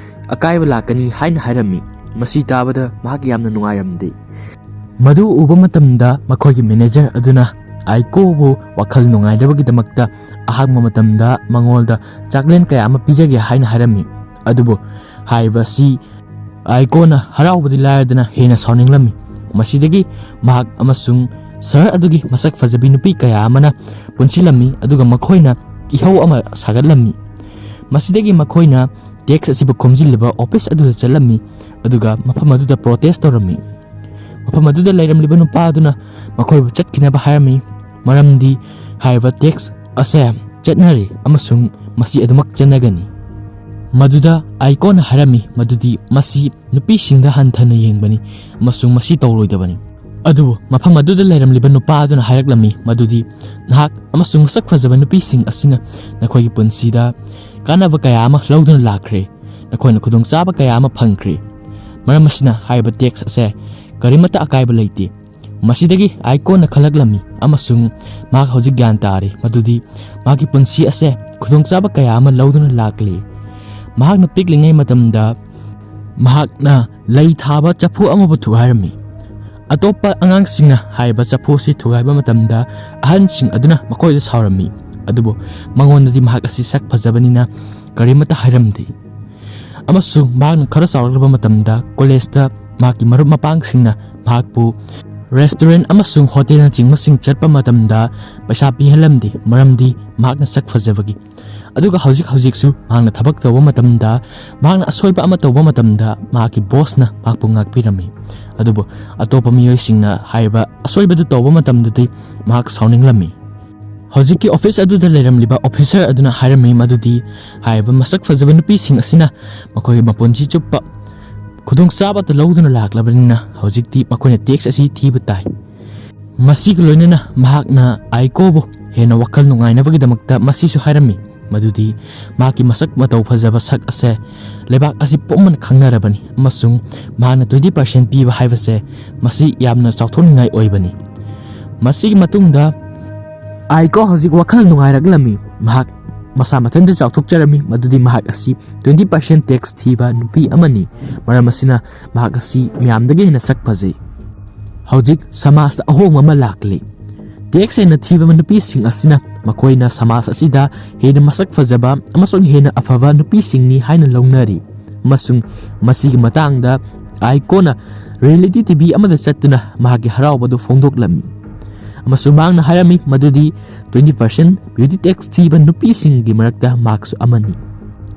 ꯑꯀꯥꯏꯕ ꯂꯥꯛꯀꯅꯤ ꯍꯥꯏꯅ ꯍꯥꯏꯔꯝꯃꯤ꯫ ꯃꯁꯤ ꯇꯥꯕꯗ ꯃꯍꯥꯛ ꯌꯥꯝꯅ ꯅꯨꯡꯉꯥꯏꯔꯝꯗꯦ꯫ ꯃꯗꯨ ꯎꯕ ꯃꯇꯝꯗ ꯃꯈꯣꯏꯒꯤ manager ꯑꯗꯨꯅ ꯑꯥꯏꯀꯣꯕꯨ ꯋꯥꯈꯜ ꯅꯨꯡꯉꯥꯏꯅꯕꯒꯤꯗꯃꯛꯇ ꯑꯍꯥꯡꯕ ꯃꯇꯝꯗ ꯃꯉꯣꯟꯗ ꯆꯥꯛꯂꯦꯟ ꯀꯌꯥ ꯑꯃ ꯄꯤꯖꯒꯦ ꯍꯥꯏꯅ ꯍꯥꯏꯔꯝꯃꯤ꯫ ꯑꯗꯨꯕꯨ ꯍꯥꯏꯔꯤꯕ ꯑꯁꯤ ꯑꯥꯏꯀꯣꯅ ꯍꯔꯥꯎꯕꯗꯤ ꯂꯥꯏꯔꯗꯅ ꯍꯦꯟꯅ ꯁꯥꯎꯅꯤꯡꯂꯝꯃꯤ꯫ ꯃꯁꯤꯗꯒꯤ ꯃꯍꯥꯛ ꯑꯃꯁꯨꯡ ꯁꯍꯔ ꯑꯗꯨꯒꯤ ꯃꯁꯛ ꯐꯖꯕꯤ ꯅꯨꯄꯤ ꯀꯌꯥ ꯑꯃꯅ ꯄꯨꯟꯁꯤꯜꯂꯝꯃꯤ, ꯑꯗꯨꯒ ꯃꯈꯣꯏꯅ ꯏꯍꯧ ꯑꯃ ꯁꯥꯒꯠꯂꯝꯃꯤ꯫ ꯃꯁꯤꯗꯒꯤ ꯃꯈꯣꯏꯅ ꯇꯦꯛꯁ ꯑꯁꯤꯕꯨ ꯈꯣꯝꯖꯤꯜꯂꯤꯕ ꯑꯣꯐꯤꯁ ꯑꯗꯨꯗ ꯆꯠꯂꯝꯃꯤ, ꯑꯗꯨꯒ ꯃꯐꯝ ꯑꯗꯨꯗ ꯄ꯭ꯔꯣꯇꯦꯁ ꯇꯧꯔꯝꯃꯤ꯫ ꯃꯐꯝ ꯑꯗꯨꯗ ꯂꯩꯔꯝꯂꯤꯕ ꯅꯨꯄꯥ ꯑꯗꯨꯅ ꯃꯈꯣꯏꯕꯨ ꯆꯠꯈꯤꯅꯕ ꯍꯥꯏꯔꯝꯃꯤ, ꯃꯔꯝꯗꯤ ꯍꯥꯏꯔꯤꯕ ꯇꯦꯛꯁ ꯑꯁꯦ ꯆꯠꯅꯔꯤ ꯑꯃꯁꯨꯡ ꯃꯁꯤ ꯑꯗꯨꯃꯛ ꯆꯠꯅꯒꯅꯤ꯫ ꯃꯗꯨꯗ ꯑꯥꯏꯀꯣꯅ ꯍꯥꯏꯔꯝꯃꯤ ꯃꯗꯨꯗꯤ ꯃꯁꯤ ꯅꯨꯄꯤꯁꯤꯡꯗ ꯍꯟꯊꯅ ꯌꯦꯡꯕꯅꯤ ꯑꯃꯁꯨꯡ ꯃꯁꯤ ꯇꯧꯔꯣꯏꯗꯕꯅꯤ꯫ ꯑꯗꯨꯕꯨ ꯃꯐꯝ ꯑꯗꯨꯗ ꯂꯩꯔꯝꯂꯤꯕ ꯅꯨꯄꯥ ꯑꯗꯨꯅ ꯍꯥꯏꯔꯛꯂꯝꯃꯤ ꯃꯗꯨꯗꯤ ꯅꯍꯥꯛ ꯑꯃꯁꯨꯡ ꯃꯁꯛ ꯐꯖꯕ ꯅꯨꯄꯤꯁꯤꯡ ꯑꯁꯤꯅ ꯅꯈꯣꯏꯒꯤ ꯄꯨꯟꯁꯤꯗ ꯀꯥꯟꯅꯕ ꯀꯌꯥ ꯑꯃ ꯂꯧꯗꯨꯅ ꯂꯥꯛꯈ꯭ꯔꯦ꯫ ꯅꯈꯣꯏꯅ ꯈꯨꯗꯣꯡꯆꯥꯕ ꯀꯌꯥ ꯑꯃ ꯐꯪꯈ꯭ꯔꯦ꯫ ꯃꯔꯝ ꯑꯁꯤꯅ ꯍꯥꯏꯔꯤꯕ ꯇꯦꯛꯁ ꯑꯁꯦ ꯀꯔꯤꯃꯠꯇ ꯑꯀꯥꯏꯕ ꯂꯩꯇꯦ꯫ ꯃꯁꯤꯗꯒꯤ ꯑꯥꯏꯀꯣꯅ ꯈꯜꯂꯛꯂꯝꯃꯤ ꯑꯃꯁꯨꯡ ꯃꯍꯥꯛ ꯍꯧꯖꯤꯛ ꯒ꯭ꯌꯥꯟ ꯇꯥꯔꯦ ꯃꯗꯨꯗꯤ ꯃꯍꯥꯛꯀꯤ ꯄꯨꯟꯁꯤ ꯑꯁꯦ ꯈꯨꯗꯣꯡꯆꯥꯕ ꯀꯌꯥ ꯑꯃ ꯂꯧꯗꯨꯅ ꯂꯥꯛꯂꯤ꯫ ꯃꯍꯥꯛꯅ ꯄꯤꯛꯂꯤꯉꯩ ꯃꯇꯝꯗ ꯃꯍꯥꯛꯅ ꯂꯩ ꯊꯥꯕ ꯆꯐꯨ ꯑꯃꯕꯨ ꯊꯨꯒꯥꯏꯔꯝꯃꯤ꯫ ꯑꯇꯣꯞꯄ ꯑꯉꯥꯡꯁꯤꯡꯅ ꯍꯥꯏꯔꯤꯕ ꯆꯐꯨ ꯑꯁꯤ ꯊꯨꯒꯥꯏꯕ ꯃꯇꯝꯗ ꯑꯍꯟꯁꯤꯡ ꯑꯗꯨꯅ ꯃꯈꯣꯏꯗ ꯁꯥꯎꯔꯝꯃꯤ, ꯑꯗꯨꯕꯨ ꯃꯉꯣꯟꯗꯗꯤ ꯃꯍꯥꯛ ꯑꯁꯤ ꯁꯛ ꯐꯖꯕꯅꯤꯅ ꯀꯔꯤꯃꯠꯇ ꯍꯥꯏꯔꯝꯗꯦ꯫ ꯑꯃꯁꯨꯡ ꯃꯍꯥꯛꯅ ꯈꯔ ꯆꯥꯎꯔꯛꯂꯕ ꯃꯇꯝꯗ ꯀꯣꯂꯦꯖꯇ ꯃꯍꯥꯛꯀꯤ ꯃꯔꯨꯞ ꯃꯄꯥꯡꯁꯤꯡꯅ ꯃꯍꯥꯛꯄꯨ ꯔꯦꯁꯇꯨꯔꯦꯟ ꯑꯃꯁꯨꯡ ꯍꯣꯇꯦꯜꯅꯆꯤꯡꯕꯁꯤꯡ ꯆꯠꯄ ꯃꯇꯝꯗ ꯄꯩꯁꯥ ꯄꯤꯍꯜꯂꯝꯗꯦ, ꯃꯔꯝꯗꯤ ꯃꯍꯥꯛꯅ ꯁꯛ ꯐꯖꯕꯒꯤ꯫ ꯑꯗꯨꯒ ꯍꯧꯖꯤꯛ ꯍꯧꯖꯤꯛꯁꯨ ꯃꯍꯥꯛꯅ ꯊꯕꯛ ꯇꯧꯕ ꯃꯇꯝꯗ ꯃꯍꯥꯛꯅ ꯑꯁꯣꯏꯕ ꯑꯃ ꯇꯧꯕ ꯃꯇꯝꯗ ꯃꯍꯥꯛꯀꯤ ꯕꯣꯁꯅ ꯃꯍꯥꯛꯄꯨ ꯉꯥꯛꯄꯤꯔꯝꯃꯤ꯫ ꯑꯗꯨꯕꯨ ꯑꯇꯣꯞꯄ ꯃꯤꯑꯣꯏꯁꯤꯡꯅ ꯍꯥꯏꯔꯤꯕ ꯑꯁꯣꯏꯕꯗꯨ ꯇꯧꯕ ꯃꯇꯝꯗꯗꯤ ꯃꯍꯥꯛ ꯁꯥꯎꯅꯤꯡꯂꯝꯃꯤ꯫ ꯍꯧꯖꯤꯛꯀꯤ ꯑꯣꯐꯤꯁ ꯑꯗꯨꯗ ꯂꯩꯔꯝꯂꯤꯕ ꯑꯣꯐꯤꯁꯔ ꯑꯗꯨꯅ ꯍꯥꯏꯔꯝꯃꯤ ꯃꯗꯨꯗꯤ ꯍꯥꯏꯔꯤꯕ ꯃꯁꯛ ꯐꯖꯕ ꯅꯨꯄꯤꯁꯤꯡ ꯑꯁꯤꯅ ꯃꯈꯣꯏꯒꯤ ꯃꯄꯨꯟꯁꯤ ꯆꯨꯞꯄ ꯈꯨꯗꯣꯡꯆꯥꯕꯇ ꯂꯧꯗꯨꯅ ꯂꯥꯛꯂꯕꯅꯤꯅ ꯍꯧꯖꯤꯛꯇꯤ ꯃꯈꯣꯏꯅ ꯇꯦꯛꯁ ꯑꯁꯤ ꯊꯤꯕ ꯇꯥꯏ꯫ ꯃꯁꯤꯒ ꯂꯣꯏꯅꯅ ꯃꯍꯥꯛꯅ ꯑꯥꯏꯀꯣꯕꯨ ꯍꯦꯟꯅ ꯋꯥꯈꯜ ꯅꯨꯡꯉꯥꯏꯅꯕꯒꯤꯗꯃꯛꯇ ꯃꯁꯤꯁꯨ ꯍꯥꯏꯔꯝꯃꯤ ꯃꯗꯨꯗꯤ ꯃꯍꯥꯛꯀꯤ ꯃꯁꯛ ꯃꯇꯧ ꯐꯖꯕ ꯁꯛ ꯑꯁꯦ ꯂꯩꯕꯥꯛ ꯑꯁꯤ ꯄꯨꯝꯕꯅ ꯈꯪꯅꯔꯕꯅꯤ ꯑꯃꯁꯨꯡ ꯃꯍꯥꯛꯅ twenty percent ꯄꯤꯕ ꯍꯥꯏꯕꯁꯦ ꯃꯁꯤ ꯌꯥꯝꯅ ꯆꯥꯎꯊꯣꯛꯅꯤꯡꯉꯥꯏ ꯑꯣꯏꯕꯅꯤ꯫ ꯃꯁꯤꯒꯤ ꯃꯇꯨꯡꯗ ꯑꯥꯏꯀꯣ ꯍꯧꯖꯤꯛ ꯋꯥꯈꯜ ꯅꯨꯡꯉꯥꯏꯔꯛꯂꯝꯃꯤ꯫ ꯃꯍꯥꯛ ꯃꯁꯥ ꯃꯊꯟꯇ ꯆꯥꯎꯊꯣꯛꯆꯔꯝꯃꯤ ꯃꯗꯨꯗꯤ ꯃꯍꯥꯛ ꯑꯁꯤ twenty percent ꯇꯦꯛꯁ ꯊꯤꯕ ꯅꯨꯄꯤ ꯑꯃꯅꯤ꯫ ꯃꯔꯝ ꯑꯁꯤꯅ ꯃꯍꯥꯛ ꯑꯁꯤ ꯃꯌꯥꯝꯗꯒꯤ ꯍꯦꯟꯅ ꯁꯛ ꯐꯖꯩ꯫ ꯍꯧꯖꯤꯛ ꯁꯃꯥꯖꯇ ꯑꯍꯣꯡꯕ ꯑꯃ ꯂꯥꯛꯂꯤ꯫ ꯇꯦꯛꯁ ꯍꯦꯟꯅ ꯊꯤꯕ ꯅꯨꯄꯤꯁꯤꯡ ꯑꯁꯤꯅ ꯃꯈꯣꯏꯅ ꯁꯃꯥꯖ ꯑꯁꯤꯗ ꯍꯦꯟꯅ ꯃꯁꯛ ꯐꯖꯕ ꯑꯃꯁꯨꯡ ꯍꯦꯟꯅ ꯑꯐꯕ ꯅꯨꯄꯤꯁꯤꯡꯅꯤ ꯍꯥꯏꯅ ꯂꯧꯅꯔꯤ꯫ ꯑꯃꯁꯨꯡ ꯃꯁꯤꯒꯤ ꯃꯇꯥꯡꯗ ꯑꯥꯏꯀꯣꯅ ꯔꯤꯌꯦꯂꯤꯇꯤ ꯇꯤ ꯚꯤ ꯑꯃꯗ ꯆꯠꯇꯨꯅ ꯃꯍꯥꯛꯀꯤ ꯍꯔꯥꯎꯕꯗꯨ ꯐꯣꯡꯗꯣꯛꯂꯝꯃꯤ꯫ ꯑꯃꯁꯨꯡ ꯃꯍꯥꯛꯅ ꯍꯥꯏꯔꯝꯃꯤ ꯃꯗꯨꯗꯤ twenty percent beauty tax ꯊꯤꯕ ꯅꯨꯄꯤꯁꯤꯡꯒꯤ ꯃꯔꯛꯇ ꯃꯍꯥꯛꯁꯨ ꯑꯃꯅꯤ꯫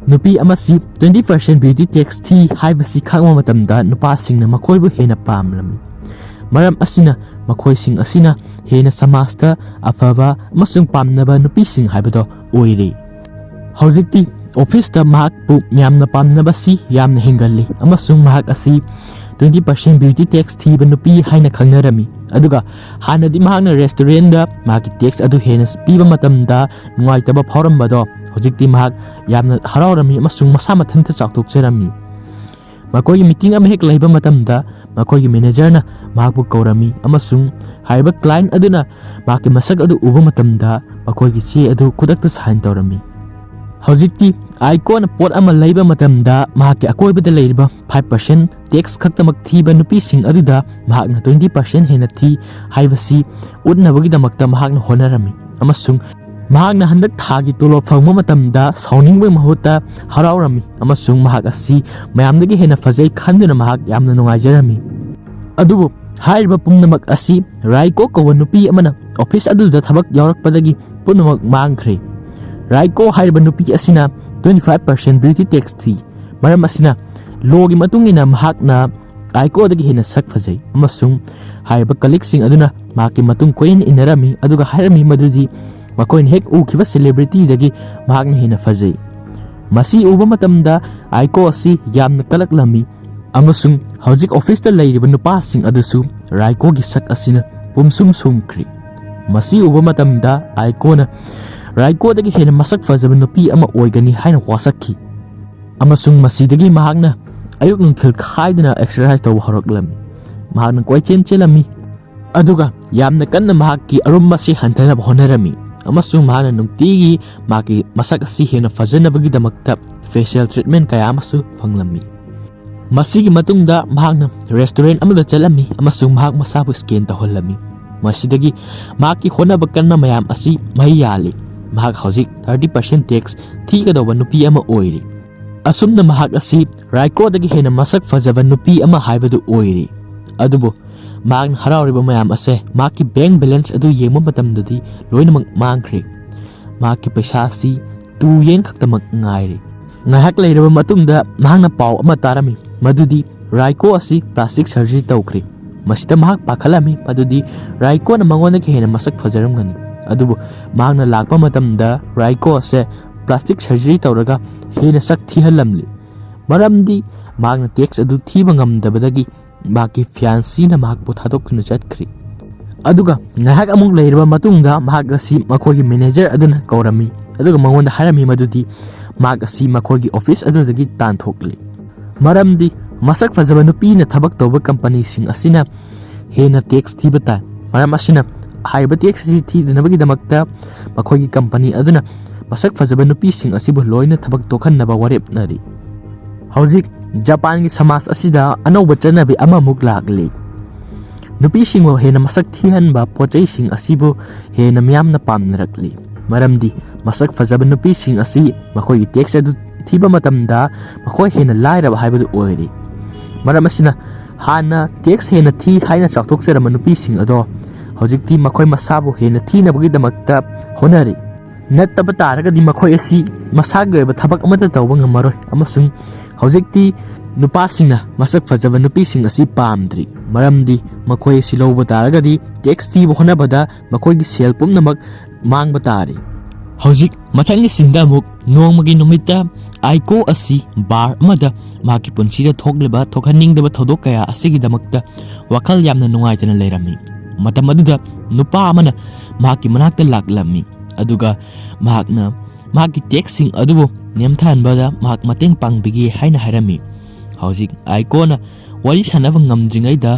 ꯅꯨꯄꯤ ꯑꯃꯁꯤ twenty percent beauty tax ꯊꯤ ꯍꯥꯏꯕꯁꯤ ꯈꯪꯕ ꯃꯇꯝꯗ ꯅꯨꯄꯥꯁꯤꯡꯅ ꯃꯈꯣꯏꯕꯨ ꯍꯦꯟꯅ ꯄꯥꯝꯂꯝꯃꯤ꯫ ꯃꯔꯝ ꯑꯁꯤꯅ ꯃꯈꯣꯏꯁꯤꯡ ꯑꯁꯤꯅ ꯍꯦꯟꯅ ꯁꯃꯥꯖꯇ ꯑꯐꯕ ꯑꯃꯁꯨꯡ ꯄꯥꯝꯅꯕ ꯅꯨꯄꯤꯁꯤꯡ ꯍꯥꯏꯕꯗꯣ ꯑꯣꯏꯔꯦ꯫ ꯍꯧꯖꯤꯛꯇꯤ ꯑꯣꯐꯤꯁꯇ ꯃꯍꯥꯛꯄꯨ ꯃꯌꯥꯝꯅ ꯄꯥꯝꯅꯕꯁꯤ ꯌꯥꯝꯅ ꯍꯦꯟꯒꯠꯂꯤ, ꯑꯃꯁꯨꯡ ꯃꯍꯥꯛ ꯑꯁꯤ twenty percent beauty tax ꯊꯤꯕ ꯅꯨꯄꯤ ꯍꯥꯏꯅ ꯈꯪꯅꯔꯝꯃꯤ꯫ ꯑꯗꯨꯒ ꯍꯥꯟꯅꯗꯤ ꯃꯍꯥꯛꯅ ꯔꯦꯁꯇꯨꯔꯦꯟꯗ ꯃꯍꯥꯛꯀꯤ ꯇꯦꯛꯁ ꯑꯗꯨ ꯍꯦꯟꯅ ꯄꯤꯕ ꯃꯇꯝꯗ ꯅꯨꯡꯉꯥꯏꯇꯕ ꯐꯥꯎꯔꯝꯕꯗꯣ ꯍꯧꯖꯤꯛꯇꯤ ꯃꯍꯥꯛ ꯌꯥꯝꯅ ꯍꯔꯥꯎꯔꯝꯃꯤ ꯑꯃꯁꯨꯡ ꯃꯁꯥ ꯃꯊꯟꯇ ꯆꯥꯎꯊꯣꯛꯆꯔꯝꯃꯤ꯫ ꯃꯈꯣꯏꯒꯤ ꯃꯤꯇꯤꯡ ꯑꯃ ꯍꯦꯛ ꯂꯩꯕ ꯃꯇꯝꯗ ꯃꯈꯣꯏꯒꯤ ꯃꯦꯅꯦꯖꯔꯅ ꯃꯍꯥꯛꯄꯨ ꯀꯧꯔꯝꯃꯤ ꯑꯃꯁꯨꯡ ꯍꯥꯏꯔꯤꯕ ꯀ꯭ꯂꯥꯏꯟ ꯑꯗꯨꯅ ꯃꯍꯥꯛꯀꯤ ꯃꯁꯛ ꯑꯗꯨ ꯎꯕ ꯃꯇꯝꯗ ꯃꯈꯣꯏꯒꯤ ꯆꯦ ꯑꯗꯨ ꯈꯨꯗꯛꯇ ꯁꯥꯏꯟ ꯇꯧꯔꯝꯃꯤ꯫ ꯍꯧꯖꯤꯛꯇꯤ ꯑꯥꯏꯀꯣꯅ ꯄꯣꯠ ꯑꯃ ꯂꯩꯕ ꯃꯇꯝꯗ ꯃꯍꯥꯛꯀꯤ ꯑꯀꯣꯏꯕꯗ ꯂꯩꯔꯤꯕ five percent ꯇꯦꯛꯁ ꯈꯛꯇꯃꯛ ꯊꯤꯕ ꯅꯨꯄꯤꯁꯤꯡ ꯑꯗꯨꯗ ꯃꯍꯥꯛꯅ twenty percent ꯍꯦꯟꯅ ꯊꯤ ꯍꯥꯏꯕꯁꯤ ꯎꯠꯅꯕꯒꯤꯗꯃꯛꯇ ꯃꯍꯥꯛꯅ ꯍꯣꯠꯅꯔꯝꯃꯤ, ꯑꯃꯁꯨꯡ ꯃꯍꯥꯛꯅ ꯍꯟꯗꯛ ꯊꯥꯒꯤ ꯇꯣꯂꯣꯞ ꯐꯪꯕ ꯃꯇꯝꯗ ꯁꯥꯎꯅꯤꯡꯕꯒꯤ ꯃꯍꯨꯠꯇ ꯍꯔꯥꯎꯔꯝꯃꯤ, ꯑꯃꯁꯨꯡ ꯃꯍꯥꯛ ꯑꯁꯤ ꯃꯌꯥꯝꯗꯒꯤ ꯍꯦꯟꯅ ꯐꯖꯩ ꯈꯟꯗꯨꯅ ꯃꯍꯥꯛ ꯌꯥꯝꯅ ꯅꯨꯡꯉꯥꯏꯖꯔꯝꯃꯤ꯫ ꯑꯗꯨꯕꯨ ꯍꯥꯏꯔꯤꯕ ꯄꯨꯝꯅꯃꯛ ꯑꯁꯤ ꯔꯥꯏꯀꯣ ꯀꯧꯕ ꯅꯨꯄꯤ ꯑꯃꯅ ꯑꯣꯐꯤꯁ ꯑꯗꯨꯗ ꯊꯕꯛ ꯌꯥꯎꯔꯛꯄꯗꯒꯤ ꯄꯨꯝꯅꯃꯛ ꯃꯥꯡꯈ꯭ꯔꯦ꯫ ꯔꯥꯏꯀꯣ ꯍꯥꯏꯔꯤꯕ ꯅꯨꯄꯤ ꯑꯁꯤꯅ twenty five percent beauty tax ꯊꯤ꯫ ꯃꯔꯝ ꯑꯁꯤꯅ ꯂꯣꯒꯤ ꯃꯇꯨꯡ ꯏꯟꯅ ꯃꯍꯥꯛꯅ ꯑꯥꯏꯀꯣꯗꯒꯤ ꯍꯦꯟꯅ ꯁꯛ ꯐꯖꯩ, ꯑꯃꯁꯨꯡ ꯍꯥꯏꯔꯤꯕ ꯀꯂꯤꯛꯁꯤꯡ ꯑꯗꯨꯅ ꯃꯍꯥꯛꯀꯤ ꯃꯇꯨꯡ ꯀꯣꯏꯏꯟ ꯏꯟꯅꯔꯝꯃꯤ, ꯑꯗꯨꯒ ꯍꯥꯏꯔꯝꯃꯤ ꯃꯗꯨꯗꯤ ꯃꯈꯣꯏꯅ ꯍꯦꯛ ꯎꯈꯤꯕ ꯁꯦꯂꯦꯕ꯭ꯔꯤꯇꯤꯗꯒꯤ ꯃꯍꯥꯛꯅ ꯍꯦꯟꯅ ꯐꯖꯩ꯫ ꯃꯁꯤ ꯎꯕ ꯃꯇꯝꯗ ꯑꯥꯏꯀꯣ ꯑꯁꯤ ꯌꯥꯝꯅ ꯀꯂꯛꯂꯝꯃꯤ, ꯑꯃꯁꯨꯡ ꯍꯧꯖꯤꯛ ꯑꯣꯐꯤꯁꯇ ꯂꯩꯔꯤꯕ ꯅꯨꯄꯥꯁꯤꯡ ꯑꯗꯨꯁꯨ ꯔꯥꯏꯀꯣꯒꯤ ꯁꯛ ꯑꯁꯤꯅ ꯄꯨꯝꯁꯨꯝ ꯁꯨꯝꯈ꯭ꯔꯤ꯫ ꯃꯁꯤ ꯎꯕ ꯃꯇꯝꯗ ꯑꯥꯏꯀꯣꯅ ꯔꯥꯏꯀꯣꯗꯒꯤ ꯍꯦꯟꯅ ꯃꯁꯛ ꯐꯖꯕ ꯅꯨꯄꯤ ꯑꯃ ꯑꯣꯏꯒꯅꯤ ꯍꯥꯏꯅ ꯋꯥꯁꯛꯈꯤ, ꯑꯃꯁꯨꯡ ꯃꯁꯤꯗꯒꯤ ꯃꯍꯥꯛꯅ ꯑꯌꯨꯛ ꯅꯨꯡꯊꯤꯜ ꯈꯥꯏꯗꯅ ꯑꯦꯛꯁꯔꯁꯥꯏꯁ ꯇꯧꯕ ꯍꯧꯔꯛꯂꯝꯃꯤ꯫ ꯃꯍꯥꯛꯅ ꯀꯣꯏꯆꯦꯟ ꯆꯦꯜꯂꯝꯃꯤ, ꯑꯗꯨꯒ ꯌꯥꯝꯅ ꯀꯟꯅ ꯃꯍꯥꯛꯀꯤ ꯑꯔꯨꯝꯕꯁꯤ ꯍꯟꯊꯅꯕ ꯍꯣꯠꯅꯔꯝꯃꯤ, ꯑꯃꯁꯨꯡ ꯃꯍꯥꯛꯅ ꯅꯨꯡꯇꯤꯒꯤ ꯃꯍꯥꯛꯀꯤ ꯃꯁꯛ ꯑꯁꯤ ꯍꯦꯟꯅ ꯐꯖꯅꯕꯒꯤꯗꯃꯛꯇ ꯐꯦꯁꯤꯌꯦꯜ ꯇ꯭ꯔꯤꯠꯃꯦꯟ ꯀꯌꯥ ꯑꯃꯁꯨ ꯐꯪꯂꯝꯃꯤ꯫ ꯃꯁꯤꯒꯤ ꯃꯇꯨꯡꯗ ꯃꯍꯥꯛꯅ ꯔꯦꯁꯇꯨꯔꯦꯟ ꯑꯃꯗ ꯆꯠꯂꯝꯃꯤ ꯑꯃꯁꯨꯡ ꯃꯍꯥꯛ ꯃꯁꯥꯕꯨ ꯁ꯭ꯀꯦꯟ ꯇꯧꯍꯜꯂꯝꯃꯤ꯫ ꯃꯁꯤꯗꯒꯤ ꯃꯍꯥꯛꯀꯤ ꯍꯣꯠꯅꯕ ꯀꯟꯕ ꯃꯌꯥꯝ ꯑꯁꯤ ꯃꯍꯩ ꯌꯥꯜꯂꯤ꯫ ꯃꯍꯥꯛ ꯍꯧꯖꯤꯛ thirty percent ꯇꯦꯛꯁ ꯊꯤꯒꯗꯧꯕ ꯅꯨꯄꯤ ꯑꯃ ꯑꯣꯏꯔꯤ꯫ ꯑꯁꯨꯝꯅ ꯃꯍꯥꯛ ꯑꯁꯤ ꯔꯥꯏꯀꯣꯗꯒꯤ ꯍꯦꯟꯅ ꯃꯁꯛ ꯐꯖꯕ ꯅꯨꯄꯤ ꯑꯃ ꯍꯥꯏꯕꯗꯨ ꯑꯣꯏꯔꯤ꯫ ꯑꯗꯨꯕꯨ ꯃꯍꯥꯛꯅ ꯍꯔꯥꯎꯔꯤꯕ ꯃꯌꯥꯝ ꯑꯁꯦ ꯃꯍꯥꯛꯀꯤ ꯕꯦꯡꯛ ꯕꯦꯂꯦꯟꯁ ꯑꯗꯨ ꯌꯦꯡꯕ ꯃꯇꯝꯗꯗꯤ ꯂꯣꯏꯅꯃꯛ ꯃꯥꯡꯈ꯭ꯔꯦ꯫ ꯃꯍꯥꯛꯀꯤ ꯄꯩꯁꯥ ꯑꯁꯤ ꯇꯨ ꯌꯦꯟ ꯈꯛꯇꯃꯛ ꯉꯥꯏꯔꯦ꯫ ꯉꯥꯏꯍꯥꯛ ꯂꯩꯔꯕ ꯃꯇꯨꯡꯗ ꯃꯍꯥꯛꯅ ꯄꯥꯎ ꯑꯃ ꯇꯥꯔꯝꯃꯤ, ꯃꯗꯨꯗꯤ ꯔꯥꯏꯀꯣ ꯑꯁꯤ ꯄ꯭ꯂꯥꯁꯇꯤꯛ ꯁꯔꯖꯔꯤ ꯇꯧꯈ꯭ꯔꯦ꯫ ꯃꯁꯤꯗ ꯃꯍꯥꯛ ꯄꯥꯈꯠꯂꯝꯃꯤ, ꯃꯗꯨꯗꯤ ꯔꯥꯏꯀꯣꯅ ꯃꯉꯣꯟꯗꯒꯤ ꯍꯦꯟꯅ ꯃꯁꯛ ꯐꯖꯔꯝꯒꯅꯤ꯫ ꯑꯗꯨꯕꯨ ꯃꯍꯥꯛꯅ ꯂꯥꯛꯄ ꯃꯇꯝꯗ ꯔꯥꯏꯀꯣ ꯑꯁꯦ ꯄ꯭ꯂꯥꯁꯇꯤꯛ ꯁꯔꯖꯔꯤ ꯇꯧꯔꯒ ꯍꯦꯟꯅ ꯁꯛ ꯊꯤꯍꯜꯂꯝꯂꯤ꯫ ꯃꯔꯝꯗꯤ ꯃꯍꯥꯛꯅ ꯇꯦꯛꯁ ꯑꯗꯨ ꯊꯤꯕ ꯉꯝꯗꯕꯗꯒꯤ ꯃꯍꯥꯛꯀꯤ ꯐꯤꯌꯥꯟꯁꯤꯅ ꯃꯍꯥꯛꯄꯨ ꯊꯥꯗꯣꯛꯇꯨꯅ ꯆꯠꯈ꯭ꯔꯤ꯫ ꯑꯗꯨꯒ ꯉꯥꯏꯍꯥꯛ ꯑꯃꯨꯛ ꯂꯩꯔꯕ ꯃꯇꯨꯡꯗ ꯃꯍꯥꯛ ꯑꯁꯤ ꯃꯈꯣꯏꯒꯤ ꯃꯦꯅꯦꯖꯔ ꯑꯗꯨꯅ ꯀꯧꯔꯝꯃꯤ, ꯑꯗꯨꯒ ꯃꯉꯣꯟꯗ ꯍꯥꯏꯔꯝꯃꯤ ꯃꯗꯨꯗꯤ ꯃꯍꯥꯛ ꯑꯁꯤ ꯃꯈꯣꯏꯒꯤ ꯑꯣꯐꯤꯁ ꯑꯗꯨꯗꯒꯤ ꯇꯥꯟꯊꯣꯛꯂꯤ꯫ ꯃꯔꯝꯗꯤ ꯃꯁꯛ ꯐꯖꯕ ꯅꯨꯄꯤꯅ ꯊꯕꯛ ꯇꯧꯕ ꯀꯝꯄꯅꯤꯁꯤꯡ ꯑꯁꯤꯅ ꯍꯦꯟꯅ ꯇꯦꯛꯁ ꯊꯤꯕ ꯇꯥꯏ꯫ ꯃꯔꯝ ꯑꯁꯤꯅ ꯍꯥꯏꯔꯤꯕ ꯇꯦꯛꯁ ꯑꯁꯤ ꯊꯤꯗꯅꯕꯒꯤꯗꯃꯛꯇ ꯃꯈꯣꯏꯒꯤ ꯀꯝꯄꯅꯤ ꯑꯗꯨꯅ ꯃꯁꯛ ꯐꯖꯕ ꯅꯨꯄꯤꯁꯤꯡ ꯑꯁꯤꯕꯨ ꯂꯣꯏꯅ ꯊꯕꯛ ꯇꯣꯛꯍꯟꯅꯕ ꯋꯥꯔꯦꯞꯅꯔꯤ꯫ ꯍꯧꯖꯤꯛ ꯖꯄꯥꯟꯒꯤ ꯁꯃꯥꯖ ꯑꯁꯤꯗ ꯑꯅꯧꯕ ꯆꯠꯅꯕꯤ ꯑꯃꯃꯨꯛ ꯂꯥꯛꯂꯤ꯫ ꯅꯨꯄꯤꯁꯤꯡꯕꯨ ꯍꯦꯟꯅ ꯃꯁꯛ ꯊꯤꯍꯟꯕ ꯄꯣꯠ ꯆꯩꯁꯤꯡ ꯑꯁꯤꯕꯨ ꯍꯦꯟꯅ ꯃꯤꯌꯥꯝꯅ ꯄꯥꯝꯅꯔꯛꯂꯤ꯫ ꯃꯔꯝꯗꯤ ꯃꯁꯛ ꯐꯖꯕ ꯅꯨꯄꯤꯁꯤꯡ ꯑꯁꯤ ꯃꯈꯣꯏꯒꯤ ꯇꯦꯛꯁ ꯑꯗꯨ ꯊꯤꯕ ꯃꯇꯝꯗ ꯃꯈꯣꯏ ꯍꯦꯟꯅ ꯂꯥꯏꯔꯕ ꯍꯥꯏꯕꯗꯨ ꯑꯣꯏꯔꯤ꯫ ꯃꯔꯝ ꯑꯁꯤꯅ ꯍꯥꯟꯅ ꯇꯦꯛꯁ ꯍꯦꯟꯅ ꯊꯤ ꯍꯥꯏꯅ ꯆꯥꯎꯊꯣꯛꯆꯔꯝꯕ ꯅꯨꯄꯤꯁꯤꯡ ꯑꯗꯣ ꯍꯧꯖꯤꯛꯇꯤ ꯃꯈꯣꯏ ꯃꯁꯥꯕꯨ ꯍꯦꯟꯅ ꯊꯤꯅꯕꯒꯤꯗꯃꯛꯇ ꯍꯣꯠꯅꯔꯤ꯫ ꯅꯠꯇꯕ ꯇꯥꯔꯒꯗꯤ ꯃꯈꯣꯏ ꯑꯁꯤ ꯃꯁꯥꯒꯤ ꯑꯣꯏꯕ ꯊꯕꯛ ꯑꯃꯠꯇ ꯇꯧꯕ ꯉꯝꯃꯔꯣꯏ, ꯑꯃꯁꯨꯡ ꯍꯧꯖꯤꯛꯇꯤ ꯅꯨꯄꯥꯁꯤꯡꯅ ꯃꯁꯛ ꯐꯖꯕ ꯅꯨꯄꯤꯁꯤꯡ ꯑꯁꯤ ꯄꯥꯝꯗ꯭ꯔꯤ꯫ ꯃꯔꯝꯗꯤ ꯃꯈꯣꯏ ꯑꯁꯤ ꯂꯧꯕ ꯇꯥꯔꯒꯗꯤ ꯇꯦꯛꯁ ꯊꯤꯕ ꯍꯣꯠꯅꯕꯗ ꯃꯈꯣꯏꯒꯤ ꯁꯦꯜ ꯄꯨꯝꯅꯃꯛ ꯃꯥꯡꯕ ꯇꯥꯔꯤ꯫ ꯍꯧꯖꯤꯛ ꯃꯊꯪꯒꯤ ꯁꯤꯟꯗ ꯑꯃꯨꯛ ꯅꯣꯡꯃꯒꯤ ꯅꯨꯃꯤꯠꯇ ꯑꯥꯏꯀꯣ ꯑꯁꯤ ꯕꯥꯔ ꯑꯃꯗ ꯃꯍꯥꯛꯀꯤ ꯄꯨꯟꯁꯤꯗ ꯊꯣꯛꯂꯤꯕ ꯊꯣꯛꯍꯟꯅꯤꯡꯗꯕ ꯊꯧꯗꯣꯛ ꯀꯌꯥ ꯑꯁꯤꯒꯤꯗꯃꯛꯇ ꯋꯥꯈꯜ ꯌꯥꯝꯅ ꯅꯨꯡꯉꯥꯏꯇꯅ ꯂꯩꯔꯝꯃꯤ꯫ ꯃꯇꯝ ꯑꯗꯨꯗ ꯅꯨꯄꯥ ꯑꯃꯅ ꯃꯍꯥꯛꯀꯤ ꯃꯅꯥꯛꯇ ꯂꯥꯛꯂꯝꯃꯤ, ꯑꯗꯨꯒ ꯃꯍꯥꯛꯅ ꯃꯍꯥꯛꯀꯤ ꯇꯦꯛꯁꯁꯤꯡ ꯑꯗꯨꯕꯨ ꯅꯦꯝꯊꯍꯟꯕꯗ ꯃꯍꯥꯛ ꯃꯇꯦꯡ ꯄꯥꯡꯕꯤꯒꯦ ꯍꯥꯏꯅ ꯍꯥꯏꯔꯝꯃꯤ꯫ ꯍꯧꯖꯤꯛ ꯑꯥꯏꯀꯣꯅ ꯋꯥꯔꯤ ꯁꯥꯟꯅꯕ ꯉꯝꯗ꯭ꯔꯤꯉꯩꯗ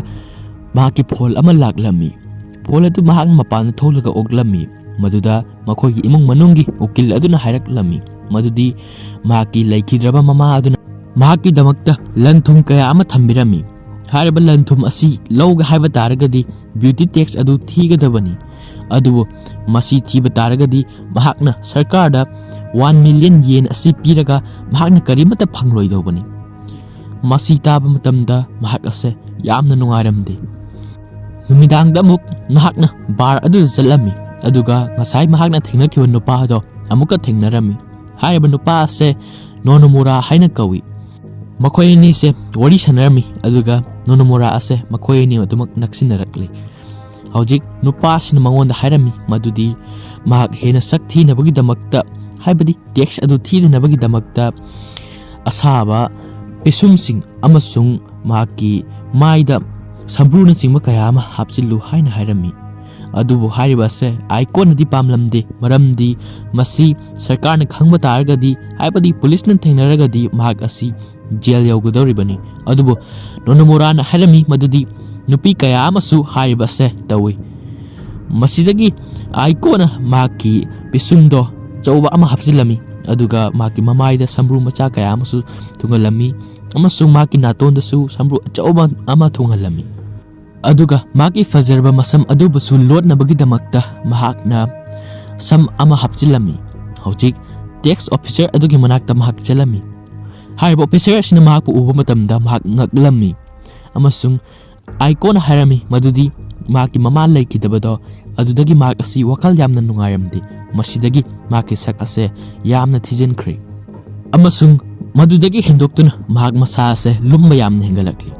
ꯃꯍꯥꯛꯀꯤ ꯐꯣꯟ ꯑꯃ ꯂꯥꯛꯂꯝꯃꯤ꯫ ꯐꯣꯟ ꯑꯗꯨ ꯃꯍꯥꯛꯅ ꯃꯄꯥꯟꯗ ꯊꯣꯛꯂꯒ ꯑꯣꯛꯂꯝꯃꯤ꯫ ꯃꯗꯨꯗ ꯃꯈꯣꯏꯒꯤ ꯏꯃꯨꯡ ꯃꯅꯨꯡꯒꯤ ꯎꯀꯤꯜ ꯑꯗꯨꯅ ꯍꯥꯏꯔꯛꯂꯝꯃꯤ ꯃꯗꯨꯗꯤ ꯃꯍꯥꯛꯀꯤ ꯂꯩꯈꯤꯗ꯭ꯔꯕ ꯃꯃꯥ ꯑꯗꯨꯅ ꯃꯍꯥꯛꯀꯤꯗꯃꯛꯇ ꯂꯟ ꯊꯨꯝ ꯀꯌꯥ ꯑꯃ ꯊꯝꯕꯤꯔꯝꯃꯤ꯫ ꯍꯥꯏꯔꯤꯕ ꯂꯟ ꯊꯨꯝ ꯑꯁꯤ ꯂꯧꯒꯦ ꯍꯥꯏꯕ ꯇꯥꯔꯒꯗꯤ ꯕ꯭ꯌꯨꯇꯤ ꯇꯦꯛꯁ ꯑꯗꯨ ꯊꯤꯒꯗꯕꯅꯤ꯫ ꯑꯗꯨꯕꯨ ꯃꯁꯤ ꯊꯤꯕ ꯇꯥꯔꯒꯗꯤ ꯃꯍꯥꯛꯅ ꯁꯔꯀꯥꯔꯗ ꯋꯥꯟ ꯃꯤꯂꯤꯌꯟ ꯌꯦꯟ ꯑꯁꯤ ꯄꯤꯔꯒ ꯃꯍꯥꯛꯅ ꯀꯔꯤꯃꯠꯇ ꯐꯪꯂꯣꯏꯗꯧꯕꯅꯤ꯫ ꯃꯁꯤ ꯇꯥꯕ ꯃꯇꯝꯗ ꯃꯍꯥꯛ ꯑꯁꯦ ꯌꯥꯝꯅ ꯅꯨꯡꯉꯥꯏꯔꯝꯗꯦ꯫ ꯅꯨꯃꯤꯗꯥꯡꯗ ꯑꯃꯨꯛ ꯃꯍꯥꯛꯅ ꯕꯥꯔ ꯑꯗꯨꯗ ꯆꯠꯂꯝꯃꯤ, ꯑꯗꯨꯒ ꯉꯁꯥꯏ ꯃꯍꯥꯛꯅ ꯊꯦꯡꯅꯈꯤꯕ ꯅꯨꯄꯥ ꯑꯗꯣ ꯑꯃꯨꯛꯀ ꯊꯦꯡꯅꯔꯝꯃꯤ꯫ ꯍꯥꯏꯔꯤꯕ ꯅꯨꯄꯥ ꯑꯁꯦ ꯅꯣꯅꯣꯃꯨꯔꯥ ꯍꯥꯏꯅ ꯀꯧꯏ꯫ ꯃꯈꯣꯏ ꯑꯅꯤꯁꯦ ꯋꯥꯔꯤ ꯁꯥꯟꯅꯔꯝꯃꯤ, ꯑꯗꯨꯒ ꯅꯣꯅꯣꯃꯨꯔꯥ ꯑꯁꯦ ꯃꯈꯣꯏ ꯑꯅꯤ ꯑꯗꯨꯃꯛ ꯅꯛꯁꯤꯟꯅꯔꯛꯂꯤ꯫ ꯍꯧꯖꯤꯛ ꯅꯨꯄꯥꯁꯤꯅ ꯃꯉꯣꯟꯗ ꯍꯥꯏꯔꯝꯃꯤ ꯃꯗꯨꯗꯤ ꯃꯍꯥꯛ ꯍꯦꯟꯅ ꯁꯛ ꯊꯤꯅꯕꯒꯤꯗꯃꯛꯇ, ꯍꯥꯏꯕꯗꯤ ꯇꯦꯛꯁ ꯑꯗꯨ ꯊꯤꯗꯅꯕꯒꯤꯗꯃꯛꯇ, ꯑꯁꯥꯕ ꯄꯤꯁꯨꯝꯁꯤꯡ ꯑꯃꯁꯨꯡ ꯃꯍꯥꯛꯀꯤ ꯃꯥꯏꯗ ꯁꯝꯕ꯭ꯔꯨꯅꯆꯤꯡꯕ ꯀꯌꯥ ꯑꯃ ꯍꯥꯞꯆꯤꯜꯂꯨ ꯍꯥꯏꯅ ꯍꯥꯏꯔꯝꯃꯤ꯫ ꯑꯗꯨꯕꯨ ꯍꯥꯏꯔꯤꯕ ꯑꯁꯦ ꯑꯥꯏꯀꯣꯅꯗꯤ ꯄꯥꯝꯂꯝꯗꯦ, ꯃꯔꯝꯗꯤ ꯃꯁꯤ ꯁꯔꯀꯥꯔꯅ ꯈꯪꯕ ꯇꯥꯔꯒꯗꯤ, ꯍꯥꯏꯕꯗꯤ ꯄꯨꯂꯤꯁꯅ ꯊꯦꯡꯅꯔꯒꯗꯤ, ꯃꯍꯥꯛ ꯑꯁꯤ ꯖꯦꯜ ꯌꯧꯒꯗꯧꯔꯤꯕꯅꯤ꯫ ꯑꯗꯨꯕꯨ ꯅꯣꯅꯣꯃꯨꯔꯥꯅ ꯍꯥꯏꯔꯝꯃꯤ ꯃꯗꯨꯗꯤ ꯅꯨꯄꯤ ꯀꯌꯥ ꯑꯃꯁꯨ ꯍꯥꯏꯔꯤꯕ ꯑꯁꯦ ꯇꯧꯏ꯫ ꯃꯁꯤꯗꯒꯤ ꯑꯥꯏꯀꯣꯅ ꯃꯍꯥꯛꯀꯤ ꯄꯤꯁꯨꯝꯗꯣ ꯑꯆꯧꯕ ꯑꯃ ꯍꯥꯞꯆꯤꯜꯂꯝꯃꯤ, ꯑꯗꯨꯒ ꯃꯍꯥꯛꯀꯤ ꯃꯃꯥꯏꯗ ꯁꯝꯕ꯭ꯔꯨ ꯃꯆꯥ ꯀꯌꯥ ꯑꯃꯁꯨ ꯊꯨꯡꯍꯜꯂꯝꯃꯤ, ꯑꯃꯁꯨꯡ ꯃꯍꯥꯛꯀꯤ ꯅꯥꯇꯣꯟꯗꯁꯨ ꯁꯝꯕ꯭ꯔꯨ ꯑꯆꯧꯕ ꯑꯃ ꯊꯨꯡꯍꯜꯂꯝꯃꯤ꯫ ꯑꯗꯨꯒ ꯃꯍꯥꯛꯀꯤ ꯐꯖꯔꯕ ꯃꯁꯝ ꯑꯗꯨꯕꯨꯁꯨ ꯂꯣꯠꯅꯕꯒꯤꯗꯃꯛꯇ ꯃꯍꯥꯛꯅ ꯁꯝ ꯑꯃ ꯍꯥꯞꯆꯤꯜꯂꯝꯃꯤ꯫ ꯍꯧꯖꯤꯛ ꯇꯦꯛꯁ ꯑꯣꯐꯤꯁꯔ ꯑꯗꯨꯒꯤ ꯃꯅꯥꯛꯇ ꯃꯍꯥꯛ ꯆꯠꯂꯝꯃꯤ꯫ ꯍꯥꯏꯔꯤꯕ ꯑꯣꯐꯤꯁꯔ ꯑꯁꯤꯅ ꯃꯍꯥꯛꯄꯨ ꯎꯕ ꯃꯇꯝꯗ ꯃꯍꯥꯛ ꯉꯛꯂꯝꯃꯤ, ꯑꯃꯁꯨꯡ ꯑꯥꯏꯀꯣꯅ ꯍꯥꯏꯔꯝꯃꯤ ꯃꯗꯨꯗꯤ ꯃꯍꯥꯛꯀꯤ ꯃꯃꯥ ꯂꯩꯈꯤꯗꯕꯗꯣ, ꯑꯗꯨꯗꯒꯤ ꯃꯍꯥꯛ ꯑꯁꯤ ꯋꯥꯈꯜ ꯌꯥꯝꯅ ꯅꯨꯡꯉꯥꯏꯔꯝꯗꯦ꯫ ꯃꯁꯤꯗꯒꯤ ꯃꯍꯥꯛꯀꯤ ꯁꯛ ꯑꯁꯦ ꯌꯥꯝꯅ ꯊꯤꯖꯤꯟꯈ꯭ꯔꯦ, ꯑꯃꯁꯨꯡ ꯃꯗꯨꯗꯒꯤ ꯍꯦꯟꯗꯣꯛꯇꯨꯅ ꯃꯍꯥꯛ ꯃꯁꯥ ꯑꯁꯦ ꯂꯨꯝꯕ ꯌꯥꯝꯅ ꯍꯦꯟꯒꯠꯂꯛꯂꯤ꯫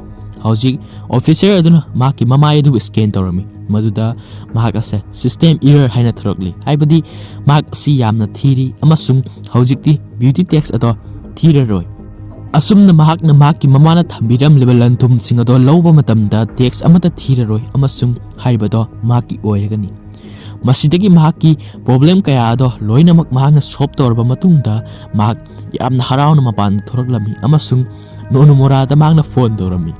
ꯍꯧꯖꯤꯛ ꯑꯣꯐꯤꯁꯔ ꯑꯗꯨꯅ ꯃꯍꯥꯛꯀꯤ ꯃꯃꯥꯏ ꯑꯗꯨꯕꯨ ꯁ꯭ꯀꯦꯟ ꯇꯧꯔꯝꯃꯤ, ꯃꯗꯨꯗ ꯃꯍꯥꯛ ꯑꯁꯦ ꯁꯤꯁꯇꯦꯝ ꯏꯔꯔ ꯍꯥꯏꯅ ꯊꯣꯔꯛꯂꯤ, ꯍꯥꯏꯕꯗꯤ ꯃꯍꯥꯛ ꯑꯁꯤ ꯌꯥꯝꯅ ꯊꯤꯔꯤ ꯑꯃꯁꯨꯡ ꯍꯧꯖꯤꯛꯇꯤ ꯕ꯭ꯌꯨꯇꯤ ꯇꯦꯛꯁ ꯑꯗꯣ ꯊꯤꯔꯔꯣꯏ꯫ ꯑꯁꯨꯝꯅ ꯃꯍꯥꯛꯅ ꯃꯍꯥꯛꯀꯤ ꯃꯃꯥꯅ ꯊꯝꯕꯤꯔꯝꯂꯤꯕ ꯂꯟ ꯊꯨꯝꯁꯤꯡ ꯑꯗꯣ ꯂꯧꯕ ꯃꯇꯝꯗ ꯇꯦꯛꯁ ꯑꯃꯠꯇ ꯊꯤꯔꯔꯣꯏ, ꯑꯃꯁꯨꯡ ꯍꯥꯏꯔꯤꯕꯗꯣ ꯃꯍꯥꯛꯀꯤ ꯑꯣꯏꯔꯒꯅꯤ꯫ ꯃꯁꯤꯗꯒꯤ ꯃꯍꯥꯛꯀꯤ ꯄ꯭ꯔꯣꯕ꯭ꯂꯦꯝ ꯀꯌꯥ ꯑꯗꯣ ꯂꯣꯏꯅꯃꯛ ꯃꯍꯥꯛꯅ ꯁꯣꯜꯕ ꯇꯧꯔꯕ ꯃꯇꯨꯡꯗ ꯃꯍꯥꯛ ꯌꯥꯝꯅ ꯍꯔꯥꯎꯅ ꯃꯄꯥꯟꯗ ꯊꯣꯔꯛꯂꯝꯃꯤ ꯑꯃꯁꯨꯡ ꯅꯣꯅꯣꯃꯨꯔꯥꯗ ꯃꯍꯥꯛꯅ ꯐꯣꯟ ꯇꯧꯔꯝꯃꯤ꯫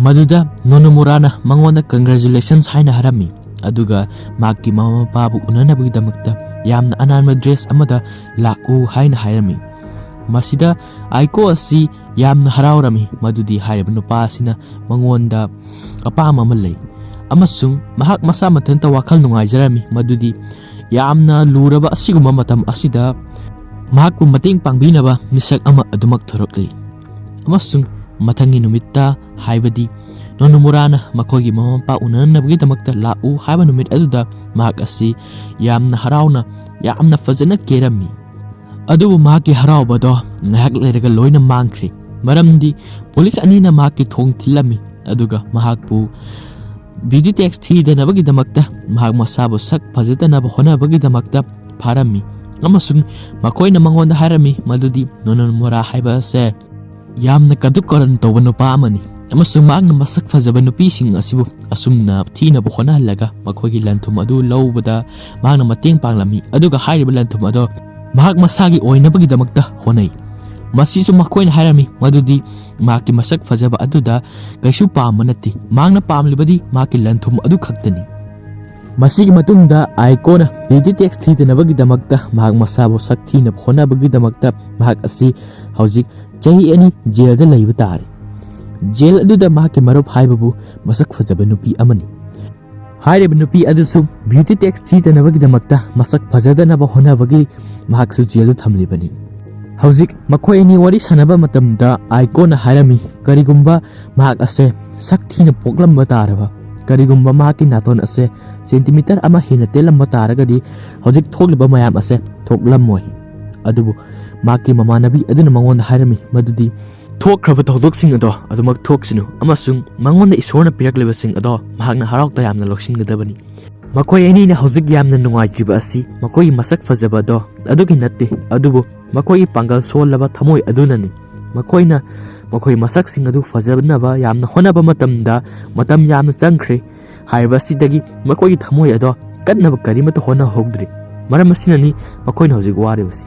ꯃꯗꯨꯗ ꯅꯣꯅꯣꯃꯨꯔꯥꯅ ꯃꯉꯣꯟꯗ ꯀꯪꯒ꯭ꯔꯦꯆꯨꯂꯦꯁꯟꯁ ꯍꯥꯏꯅ ꯍꯥꯏꯔꯝꯃꯤ, ꯑꯗꯨꯒ ꯃꯍꯥꯛꯀꯤ ꯃꯃꯥ ꯃꯄꯥꯕꯨ ꯎꯅꯅꯕꯒꯤꯗꯃꯛꯇ ꯌꯥꯝꯅ ꯑꯅꯥꯟꯕ ꯗ꯭ꯔꯦꯁ ꯑꯃꯗ ꯂꯥꯛꯎ ꯍꯥꯏꯅ ꯍꯥꯏꯔꯝꯃꯤ꯫ ꯃꯁꯤꯗ ꯑꯥꯏꯀꯣ ꯑꯁꯤ ꯌꯥꯝꯅ ꯍꯔꯥꯎꯔꯝꯃꯤ, ꯃꯗꯨꯗꯤ ꯍꯥꯏꯔꯤꯕ ꯅꯨꯄꯥ ꯑꯁꯤꯅ ꯃꯉꯣꯟꯗ ꯑꯄꯥꯝꯕ ꯑꯃ ꯂꯩ, ꯑꯃꯁꯨꯡ ꯃꯍꯥꯛ ꯃꯁꯥ ꯃꯊꯟꯇ ꯋꯥꯈꯜ ꯅꯨꯡꯉꯥꯏꯖꯔꯝꯃꯤ ꯃꯗꯨꯗꯤ ꯌꯥꯝꯅ ꯂꯨꯔꯕ ꯑꯁꯤꯒꯨꯝꯕ ꯃꯇꯝ ꯑꯁꯤꯗ ꯃꯍꯥꯛꯄꯨ ꯃꯇꯦꯡ ꯄꯥꯡꯕꯤꯅꯕ ꯃꯤꯁꯛ ꯑꯃ ꯑꯗꯨꯃꯛ ꯊꯣꯔꯛꯂꯤ꯫ ꯑꯃꯁꯨꯡ ꯃꯊꯪꯒꯤ ꯅꯨꯃꯤꯠꯇ, ꯍꯥꯏꯕꯗꯤ ꯅꯣꯅꯣꯃꯨꯔꯥꯅ ꯃꯈꯣꯏꯒꯤ ꯃꯃꯥ ꯃꯄꯥ ꯎꯅꯅꯕꯒꯤꯗꯃꯛꯇ ꯂꯥꯛꯎ ꯍꯥꯏꯕ ꯅꯨꯃꯤꯠ ꯑꯗꯨꯗ, ꯃꯍꯥꯛ ꯑꯁꯤ ꯌꯥꯝꯅ ꯍꯔꯥꯎꯅ, ꯌꯥꯝꯅ ꯐꯖꯅ ꯀꯦꯔꯝꯃꯤ꯫ ꯑꯗꯨꯕꯨ ꯃꯍꯥꯛꯀꯤ ꯍꯔꯥꯎꯕꯗꯣ ꯉꯥꯏꯍꯥꯛ ꯂꯩꯔꯒ ꯂꯣꯏꯅ ꯃꯥꯡꯈ꯭ꯔꯦ, ꯃꯔꯝꯗꯤ ꯄꯨꯂꯤꯁ ꯑꯅꯤꯅ ꯃꯍꯥꯛꯀꯤ ꯊꯣꯡ ꯊꯤꯜꯂꯝꯃꯤ, ꯑꯗꯨꯒ ꯃꯍꯥꯛꯄꯨ ꯕ꯭ꯌꯨꯇꯤ ꯇꯦꯛꯁ ꯊꯤꯗꯅꯕꯒꯤꯗꯃꯛꯇ, ꯃꯍꯥꯛ ꯃꯁꯥꯕꯨ ꯁꯛ ꯐꯖꯗꯅꯕ ꯍꯣꯠꯅꯕꯒꯤꯗꯃꯛꯇ ꯐꯥꯔꯝꯃꯤ, ꯑꯃꯁꯨꯡ ꯃꯈꯣꯏꯅ ꯃꯉꯣꯟꯗ ꯍꯥꯏꯔꯝꯃꯤ ꯃꯗꯨꯗꯤ ꯅꯣꯅꯣꯃꯨꯔꯥ ꯍꯥꯏꯕ ꯑꯁꯦ ꯌꯥꯝꯅ ꯀꯇꯨ ꯀꯔꯟ ꯇꯧꯕ ꯅꯨꯄꯥ ꯑꯃꯅꯤ, ꯑꯃꯁꯨꯡ ꯃꯍꯥꯛꯅ ꯃꯁꯛ ꯐꯖꯕ ꯅꯨꯄꯤꯁꯤꯡ ꯑꯁꯤꯕꯨ ꯑꯁꯨꯝꯅ ꯊꯤꯅꯕ ꯍꯣꯠꯅꯍꯜꯂꯒ ꯃꯈꯣꯏꯒꯤ ꯂꯟ ꯊꯨꯝ ꯑꯗꯨ ꯂꯧꯕꯗ ꯃꯍꯥꯛꯅ ꯃꯇꯦꯡ ꯄꯥꯡꯂꯝꯃꯤ, ꯑꯗꯨꯒ ꯍꯥꯏꯔꯤꯕ ꯂꯟ ꯊꯨꯝ ꯑꯗꯣ ꯃꯍꯥꯛ ꯃꯁꯥꯒꯤ ꯑꯣꯏꯅꯕꯒꯤꯗꯃꯛꯇ ꯍꯣꯠꯅꯩ꯫ ꯃꯁꯤꯁꯨ ꯃꯈꯣꯏꯅ ꯍꯥꯏꯔꯝꯃꯤ ꯃꯗꯨꯗꯤ ꯃꯍꯥꯛꯀꯤ ꯃꯁꯛ ꯐꯖꯕ ꯑꯗꯨꯗ ꯀꯩꯁꯨ ꯄꯥꯝꯕ ꯅꯠꯇꯦ, ꯃꯍꯥꯛꯅ ꯄꯥꯝꯂꯤꯕꯗꯤ ꯃꯍꯥꯛꯀꯤ ꯂꯟ ꯊꯨꯝ ꯑꯗꯨ ꯈꯛꯇꯅꯤ꯫ ꯃꯁꯤꯒꯤ ꯃꯇꯨꯡꯗ ꯑꯥꯏꯀꯣꯅ ꯕ꯭ꯌꯨꯇꯤ ꯇꯦꯛꯁ ꯊꯤꯗꯅꯕꯒꯤꯗꯃꯛꯇ ꯃꯍꯥꯛ ꯃꯁꯥꯕꯨ ꯁꯛ ꯊꯤꯅꯕ ꯍꯣꯠꯅꯕꯒꯤꯗꯃꯛꯇ ꯃꯍꯥꯛ ꯑꯁꯤ ꯍꯧꯖꯤꯛ ꯆꯍꯤ ꯑꯅꯤ ꯖꯦꯜꯗ ꯂꯩꯕ ꯇꯥꯔꯦ꯫ ꯖꯦꯜ ꯑꯗꯨꯗ ꯃꯍꯥꯛꯀꯤ ꯃꯔꯨꯞ ꯍꯥꯏꯕꯕꯨ ꯃꯁꯛ ꯐꯖꯕ ꯅꯨꯄꯤ ꯑꯃꯅꯤ꯫ ꯍꯥꯏꯔꯤꯕ ꯅꯨꯄꯤ ꯑꯗꯨꯁꯨ ꯕ꯭ꯌꯨꯇꯤ ꯇꯦꯛꯁ ꯊꯤꯗꯅꯕꯒꯤꯗꯃꯛꯇ ꯃꯁꯛ ꯐꯖꯗꯅꯕ ꯍꯣꯠꯅꯕꯒꯤ ꯃꯍꯥꯛꯁꯨ ꯖꯦꯜꯗ ꯊꯝꯂꯤꯕꯅꯤ꯫ ꯍꯧꯖꯤꯛ ꯃꯈꯣꯏ ꯑꯅꯤ ꯋꯥꯔꯤ ꯁꯥꯟꯅꯕ ꯃꯇꯝꯗ ꯑꯥꯏꯀꯣꯅ ꯍꯥꯏꯔꯝꯃꯤ, ꯀꯔꯤꯒꯨꯝꯕ ꯃꯍꯥꯛ ꯑꯁꯦ ꯁꯛ ꯊꯤꯅ ꯄꯣꯛꯂꯝꯕ ꯇꯥꯔꯕ, ꯀꯔꯤꯒꯨꯝꯕ ꯃꯍꯥꯛꯀꯤ ꯅꯥꯇꯣꯟ ꯑꯁꯦ ꯁꯦꯟꯇꯤꯃꯤꯇꯔ ꯑꯃ ꯍꯦꯟꯅ ꯇꯦꯜꯂꯝꯕ ꯇꯥꯔꯒꯗꯤ ꯍꯧꯖꯤꯛ ꯊꯣꯛꯂꯤꯕ ꯃꯌꯥꯝ ꯑꯁꯦ ꯊꯣꯛꯂꯝꯃꯣꯏ꯫ ꯑꯗꯨꯕꯨ ꯃꯍꯥꯛꯀꯤ ꯃꯃꯥꯟꯅꯕꯤ ꯑꯗꯨꯅ ꯃꯉꯣꯟꯗ ꯍꯥꯏꯔꯝꯃꯤ ꯃꯗꯨꯗꯤ ꯊꯣꯛꯈ꯭ꯔꯕ ꯊꯧꯗꯣꯛꯁꯤꯡ ꯑꯗꯣ ꯑꯗꯨꯃꯛ ꯊꯣꯛꯁꯅꯨ, ꯑꯃꯁꯨꯡ ꯃꯉꯣꯟꯗ ꯏꯁꯣꯔꯅ ꯄꯤꯔꯛꯂꯤꯕꯁꯤꯡ ꯑꯗꯣ ꯃꯍꯥꯛꯅ ꯍꯔꯥꯎ ꯇꯌꯥꯝꯅ ꯂꯧꯁꯤꯟꯒꯗꯕꯅꯤ꯫ ꯃꯈꯣꯏ ꯑꯅꯤꯅ ꯍꯧꯖꯤꯛ ꯌꯥꯝꯅ ꯅꯨꯡꯉꯥꯏꯇ꯭ꯔꯤꯕ ꯑꯁꯤ ꯃꯈꯣꯏꯒꯤ ꯃꯁꯛ ꯐꯖꯕ ꯑꯗꯣ ꯑꯗꯨꯒꯤ ꯅꯠꯇꯦ, ꯑꯗꯨꯕꯨ ꯃꯈꯣꯏꯒꯤ ꯄꯥꯡꯒꯜ ꯁꯣꯜꯂꯕ ꯊꯃꯣꯏ ꯑꯗꯨꯅꯅꯤ꯫ ꯃꯈꯣꯏꯅ ꯃꯈꯣꯏ ꯃꯁꯛꯁꯤꯡ ꯑꯗꯨ ꯐꯖꯅꯕ ꯌꯥꯝꯅ ꯍꯣꯠꯅꯕ ꯃꯇꯝꯗ ꯃꯇꯝ ꯌꯥꯝꯅ ꯆꯪꯈ꯭ꯔꯦ꯫ ꯍꯥꯏꯔꯤꯕ ꯑꯁꯤꯗꯒꯤ ꯃꯈꯣꯏꯒꯤ ꯊꯃꯣꯏ ꯑꯗꯣ ꯀꯟꯅꯕ ꯀꯔꯤꯃꯠꯇ ꯍꯣꯠꯅꯍꯧꯗ꯭ꯔꯤ꯫ ꯃꯔꯝ ꯑꯁꯤꯅꯅꯤ ꯃꯈꯣꯏꯅ ꯍꯧꯖꯤꯛ ꯋꯥꯔꯤꯕꯁꯤ꯫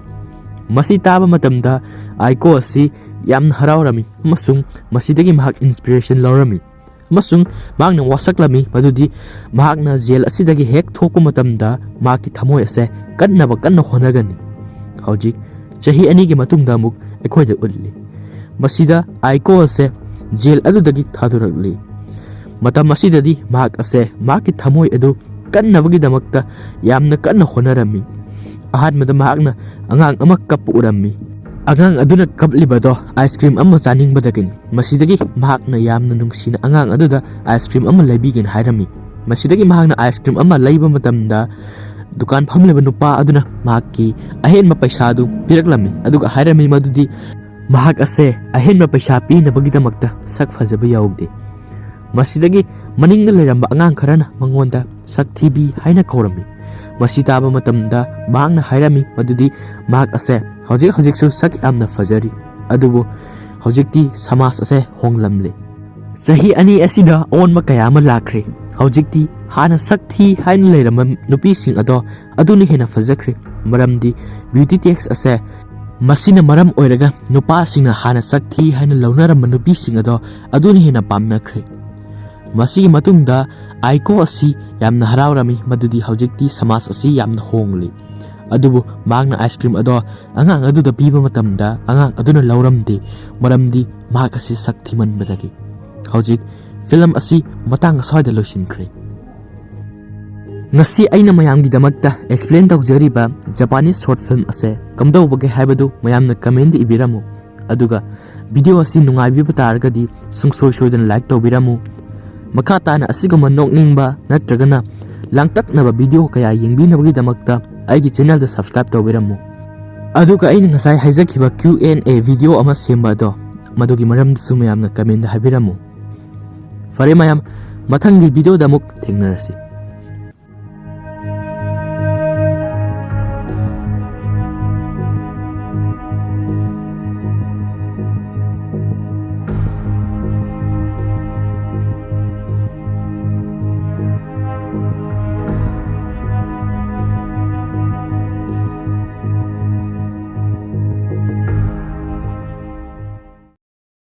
ꯃꯁꯤ ꯇꯥꯕ ꯃꯇꯝꯗ ꯑꯥꯏꯀꯣ ꯑꯁꯤ ꯌꯥꯝꯅ ꯍꯔꯥꯎꯔꯝꯃꯤ ꯑꯃꯁꯨꯡ ꯃꯁꯤꯗꯒꯤ ꯃꯍꯥꯛ ꯏꯟꯁꯄꯤꯔꯦꯁꯟ ꯂꯧꯔꯝꯃꯤ꯫ ꯑꯃꯁꯨꯡ ꯃꯍꯥꯛꯅ ꯋꯥꯁꯛꯂꯝꯃꯤ ꯃꯗꯨꯗꯤ ꯃꯍꯥꯛꯅ ꯖꯦꯜ ꯑꯁꯤꯗꯒꯤ ꯍꯦꯛ ꯊꯣꯛꯄ ꯃꯇꯝꯗ ꯃꯍꯥꯛꯀꯤ ꯊꯃꯣꯏ ꯑꯁꯦ ꯀꯟꯅꯕ ꯀꯟꯅ ꯍꯣꯠꯅꯒꯅꯤ꯫ ꯍꯧꯖꯤꯛ ꯆꯍꯤ ꯑꯅꯤꯒꯤ ꯃꯇꯨꯡꯗ ꯑꯃꯨꯛ ꯑꯩꯈꯣꯏꯗ ꯎꯠꯂꯤ꯫ ꯃꯁꯤꯗ ꯑꯥꯏꯀꯣ ꯑꯁꯦ ꯖꯦꯜ ꯑꯗꯨꯗꯒꯤ ꯊꯥꯗꯣꯔꯛꯂꯤ꯫ ꯃꯇꯝ ꯑꯁꯤꯗꯗꯤ ꯃꯍꯥꯛ ꯑꯁꯦ ꯃꯍꯥꯛꯀꯤ ꯊꯃꯣꯏ ꯑꯗꯨ ꯀꯟꯅꯕꯒꯤꯗꯃꯛꯇ ꯌꯥꯝꯅ ꯀꯟꯅ ꯍꯣꯠꯅꯔꯝꯃꯤ꯫ ꯑꯍꯥꯟꯕꯗ ꯃꯍꯥꯛꯅ ꯑꯉꯥꯡ ꯑꯃ ꯀꯞꯄ ꯎꯔꯝꯃꯤ꯫ ꯑꯉꯥꯡ ꯑꯗꯨꯅ ꯀꯞꯂꯤꯕꯗꯣ ꯑꯥꯏꯁ ꯀ꯭ꯔꯤꯝ ꯑꯃ ꯆꯥꯅꯤꯡꯕꯗꯒꯤꯅꯤ꯫ ꯃꯁꯤꯗꯒꯤ ꯃꯍꯥꯛꯅ ꯌꯥꯝꯅ ꯅꯨꯡꯁꯤꯅ ꯑꯉꯥꯡ ꯑꯗꯨꯗ ꯑꯥꯏꯁ ꯀ꯭ꯔꯤꯝ ꯑꯃ ꯂꯩꯕꯤꯒꯦꯅ ꯍꯥꯏꯔꯝꯃꯤ꯫ ꯃꯁꯤꯗꯒꯤ ꯃꯍꯥꯛꯅ ꯑꯥꯏꯁ ꯀ꯭ꯔꯤꯝ ꯑꯃ ꯂꯩꯕ ꯃꯇꯝꯗ ꯗꯨꯀꯥꯟ ꯐꯝꯂꯤꯕ ꯅꯨꯄꯥ ꯑꯗꯨꯅ ꯃꯍꯥꯛꯀꯤ ꯑꯍꯦꯟꯕ ꯄꯩꯁꯥ ꯑꯗꯨ ꯄꯤꯔꯛꯂꯝꯃꯤ, ꯑꯗꯨꯒ ꯍꯥꯏꯔꯝꯃꯤ ꯃꯗꯨꯗꯤ ꯃꯍꯥꯛ ꯑꯁꯦ ꯑꯍꯦꯟꯕ ꯄꯩꯁꯥ ꯄꯤꯅꯕꯒꯤꯗꯃꯛꯇ ꯁꯛ ꯐꯖꯕ ꯌꯥꯎꯗꯦ꯫ ꯃꯁꯤꯗꯒꯤ ꯃꯅꯤꯡꯗ ꯂꯩꯔꯝꯕ ꯑꯉꯥꯡ ꯈꯔꯅ ꯃꯉꯣꯟꯗ ꯁꯛ ꯊꯤꯕꯤ ꯍꯥꯏꯅ ꯀꯧꯔꯝꯃꯤ꯫ ꯃꯁꯤ ꯇꯥꯕ ꯃꯇꯝꯗ ꯃꯍꯥꯛꯅ ꯍꯥꯏꯔꯝꯃꯤ ꯃꯗꯨꯗꯤ ꯃꯍꯥꯛ ꯑꯁꯦ ꯍꯧꯖꯤꯛ ꯍꯧꯖꯤꯛꯁꯨ ꯁꯛ ꯌꯥꯝꯅ ꯐꯖꯔꯤ, ꯑꯗꯨꯕꯨ ꯍꯧꯖꯤꯛꯇꯤ ꯁꯃꯥꯖ ꯑꯁꯦ ꯍꯣꯡꯂꯝꯂꯦ꯫ ꯆꯍꯤ ꯑꯅꯤ ꯑꯁꯤꯗ ꯑꯑꯣꯟꯕ ꯀꯌꯥ ꯑꯃ ꯂꯥꯛꯈ꯭ꯔꯦ꯫ ꯍꯧꯖꯤꯛꯇꯤ ꯍꯥꯟꯅ ꯁꯛ ꯊꯤ ꯍꯥꯏꯅ ꯂꯩꯔꯝꯕ ꯅꯨꯄꯤꯁꯤꯡ ꯑꯗꯣ ꯑꯗꯨꯅ ꯍꯦꯟꯅ ꯐꯖꯈ꯭ꯔꯦ, ꯃꯔꯝꯗꯤ ꯕ꯭ꯌꯨꯇꯤ ꯇꯦꯛꯁ ꯑꯁꯦ ꯃꯁꯤꯅ ꯃꯔꯝ ꯑꯣꯏꯔꯒ ꯅꯨꯄꯥꯁꯤꯡꯅ ꯍꯥꯟꯅ ꯁꯛ ꯊꯤ ꯍꯥꯏꯅ ꯂꯧꯅꯔꯝꯕ ꯅꯨꯄꯤꯁꯤꯡ ꯑꯗꯣ ꯑꯗꯨꯅ ꯍꯦꯟꯅ ꯄꯥꯝꯅꯈ꯭ꯔꯦ꯫ ꯃꯁꯤꯒꯤ ꯃꯇꯨꯡꯗ ꯑꯥꯏꯀꯣ ꯑꯁꯤ ꯌꯥꯝꯅ ꯍꯔꯥꯎꯔꯝꯃꯤ, ꯃꯗꯨꯗꯤ ꯍꯧꯖꯤꯛꯇꯤ ꯁꯃꯥꯖ ꯑꯁꯤ ꯌꯥꯝꯅ ꯍꯣꯡꯂꯤ꯫ ꯑꯗꯨꯕꯨ ꯃꯍꯥꯛꯅ ꯑꯥꯏꯁ ꯀ꯭ꯔꯤꯝ ꯑꯗꯣ ꯑꯉꯥꯡ ꯑꯗꯨꯗ ꯄꯤꯕ ꯃꯇꯝꯗ ꯑꯉꯥꯡ ꯑꯗꯨꯅ ꯂꯧꯔꯝꯗꯦ, ꯃꯔꯝꯗꯤ ꯃꯍꯥꯛ ꯑꯁꯤ ꯁꯛ ꯊꯤꯃꯟꯕꯗꯒꯤ꯫ ꯍꯧꯖꯤꯛ ꯐꯤꯂꯝ ꯑꯁꯤ ꯃꯇꯥꯡ ꯑꯁ꯭ꯋꯥꯏꯗ ꯂꯣꯏꯁꯤꯟꯈ꯭ꯔꯦ꯫ ꯉꯁꯤ ꯑꯩꯅ ꯃꯌꯥꯝꯒꯤꯗꯃꯛꯇ ꯑꯦꯛꯁꯄ꯭ꯂꯦꯟ ꯇꯧꯖꯔꯤꯕ ꯖꯄꯥꯅꯤꯁ ꯁꯣꯔꯠ ꯐꯤꯂꯝ ꯑꯁꯦ ꯀꯝꯗꯧꯕꯒꯦ ꯍꯥꯏꯕꯗꯨ ꯃꯌꯥꯝꯅ ꯀꯃꯦꯟꯗ ꯏꯕꯤꯔꯝꯃꯨ꯫ ꯑꯗꯨꯒ ꯚꯤꯗꯤꯑꯣ ꯑꯁꯤ ꯅꯨꯡꯉꯥꯏꯕꯤꯕ ꯇꯥꯔꯒꯗꯤ ꯁꯨꯡꯁꯣꯏ ꯁꯣꯏꯗꯅ ꯂꯥꯏꯛ ꯇꯧꯕꯤꯔꯝꯃꯨ꯫ ꯃꯈꯥ ꯇꯥꯅ ꯑꯁꯤꯒꯨꯝꯕ ꯅꯣꯛꯅꯤꯡꯕ ꯅꯠꯇ꯭ꯔꯒꯅ ꯂꯥꯡꯇꯛꯅꯕ ꯚꯤꯗꯤꯑꯣ ꯀꯌꯥ ꯌꯦꯡꯕꯤꯅꯕꯒꯤꯗꯃꯛꯇ ꯑꯩꯒꯤ ꯆꯦꯅꯦꯜꯗ ꯁꯕꯁꯀ꯭ꯔꯥꯏꯕ ꯇꯧꯕꯤꯔꯝꯃꯨ꯫ ꯑꯗꯨꯒ ꯑꯩꯅ ꯉꯁꯥꯏ ꯍꯥꯏꯖꯈꯤꯕ ꯀ꯭ꯌꯨ ꯑꯦꯟ ꯑꯦ ꯚꯤꯗꯤꯑꯣ ꯑꯃ ꯁꯦꯝꯕ ꯑꯗꯣ, ꯃꯗꯨꯒꯤ ꯃꯔꯝꯗꯁꯨ ꯃꯌꯥꯝꯅ ꯀꯃꯦꯟꯗ ꯍꯥꯏꯕꯤꯔꯝꯃꯨ꯫ ꯐꯔꯦ ꯃꯌꯥꯝ, ꯃꯊꯪꯒꯤ ꯚꯤꯗꯤꯑꯣꯗ ꯑꯃꯨꯛ ꯊꯦꯡꯅꯔꯁꯤ꯫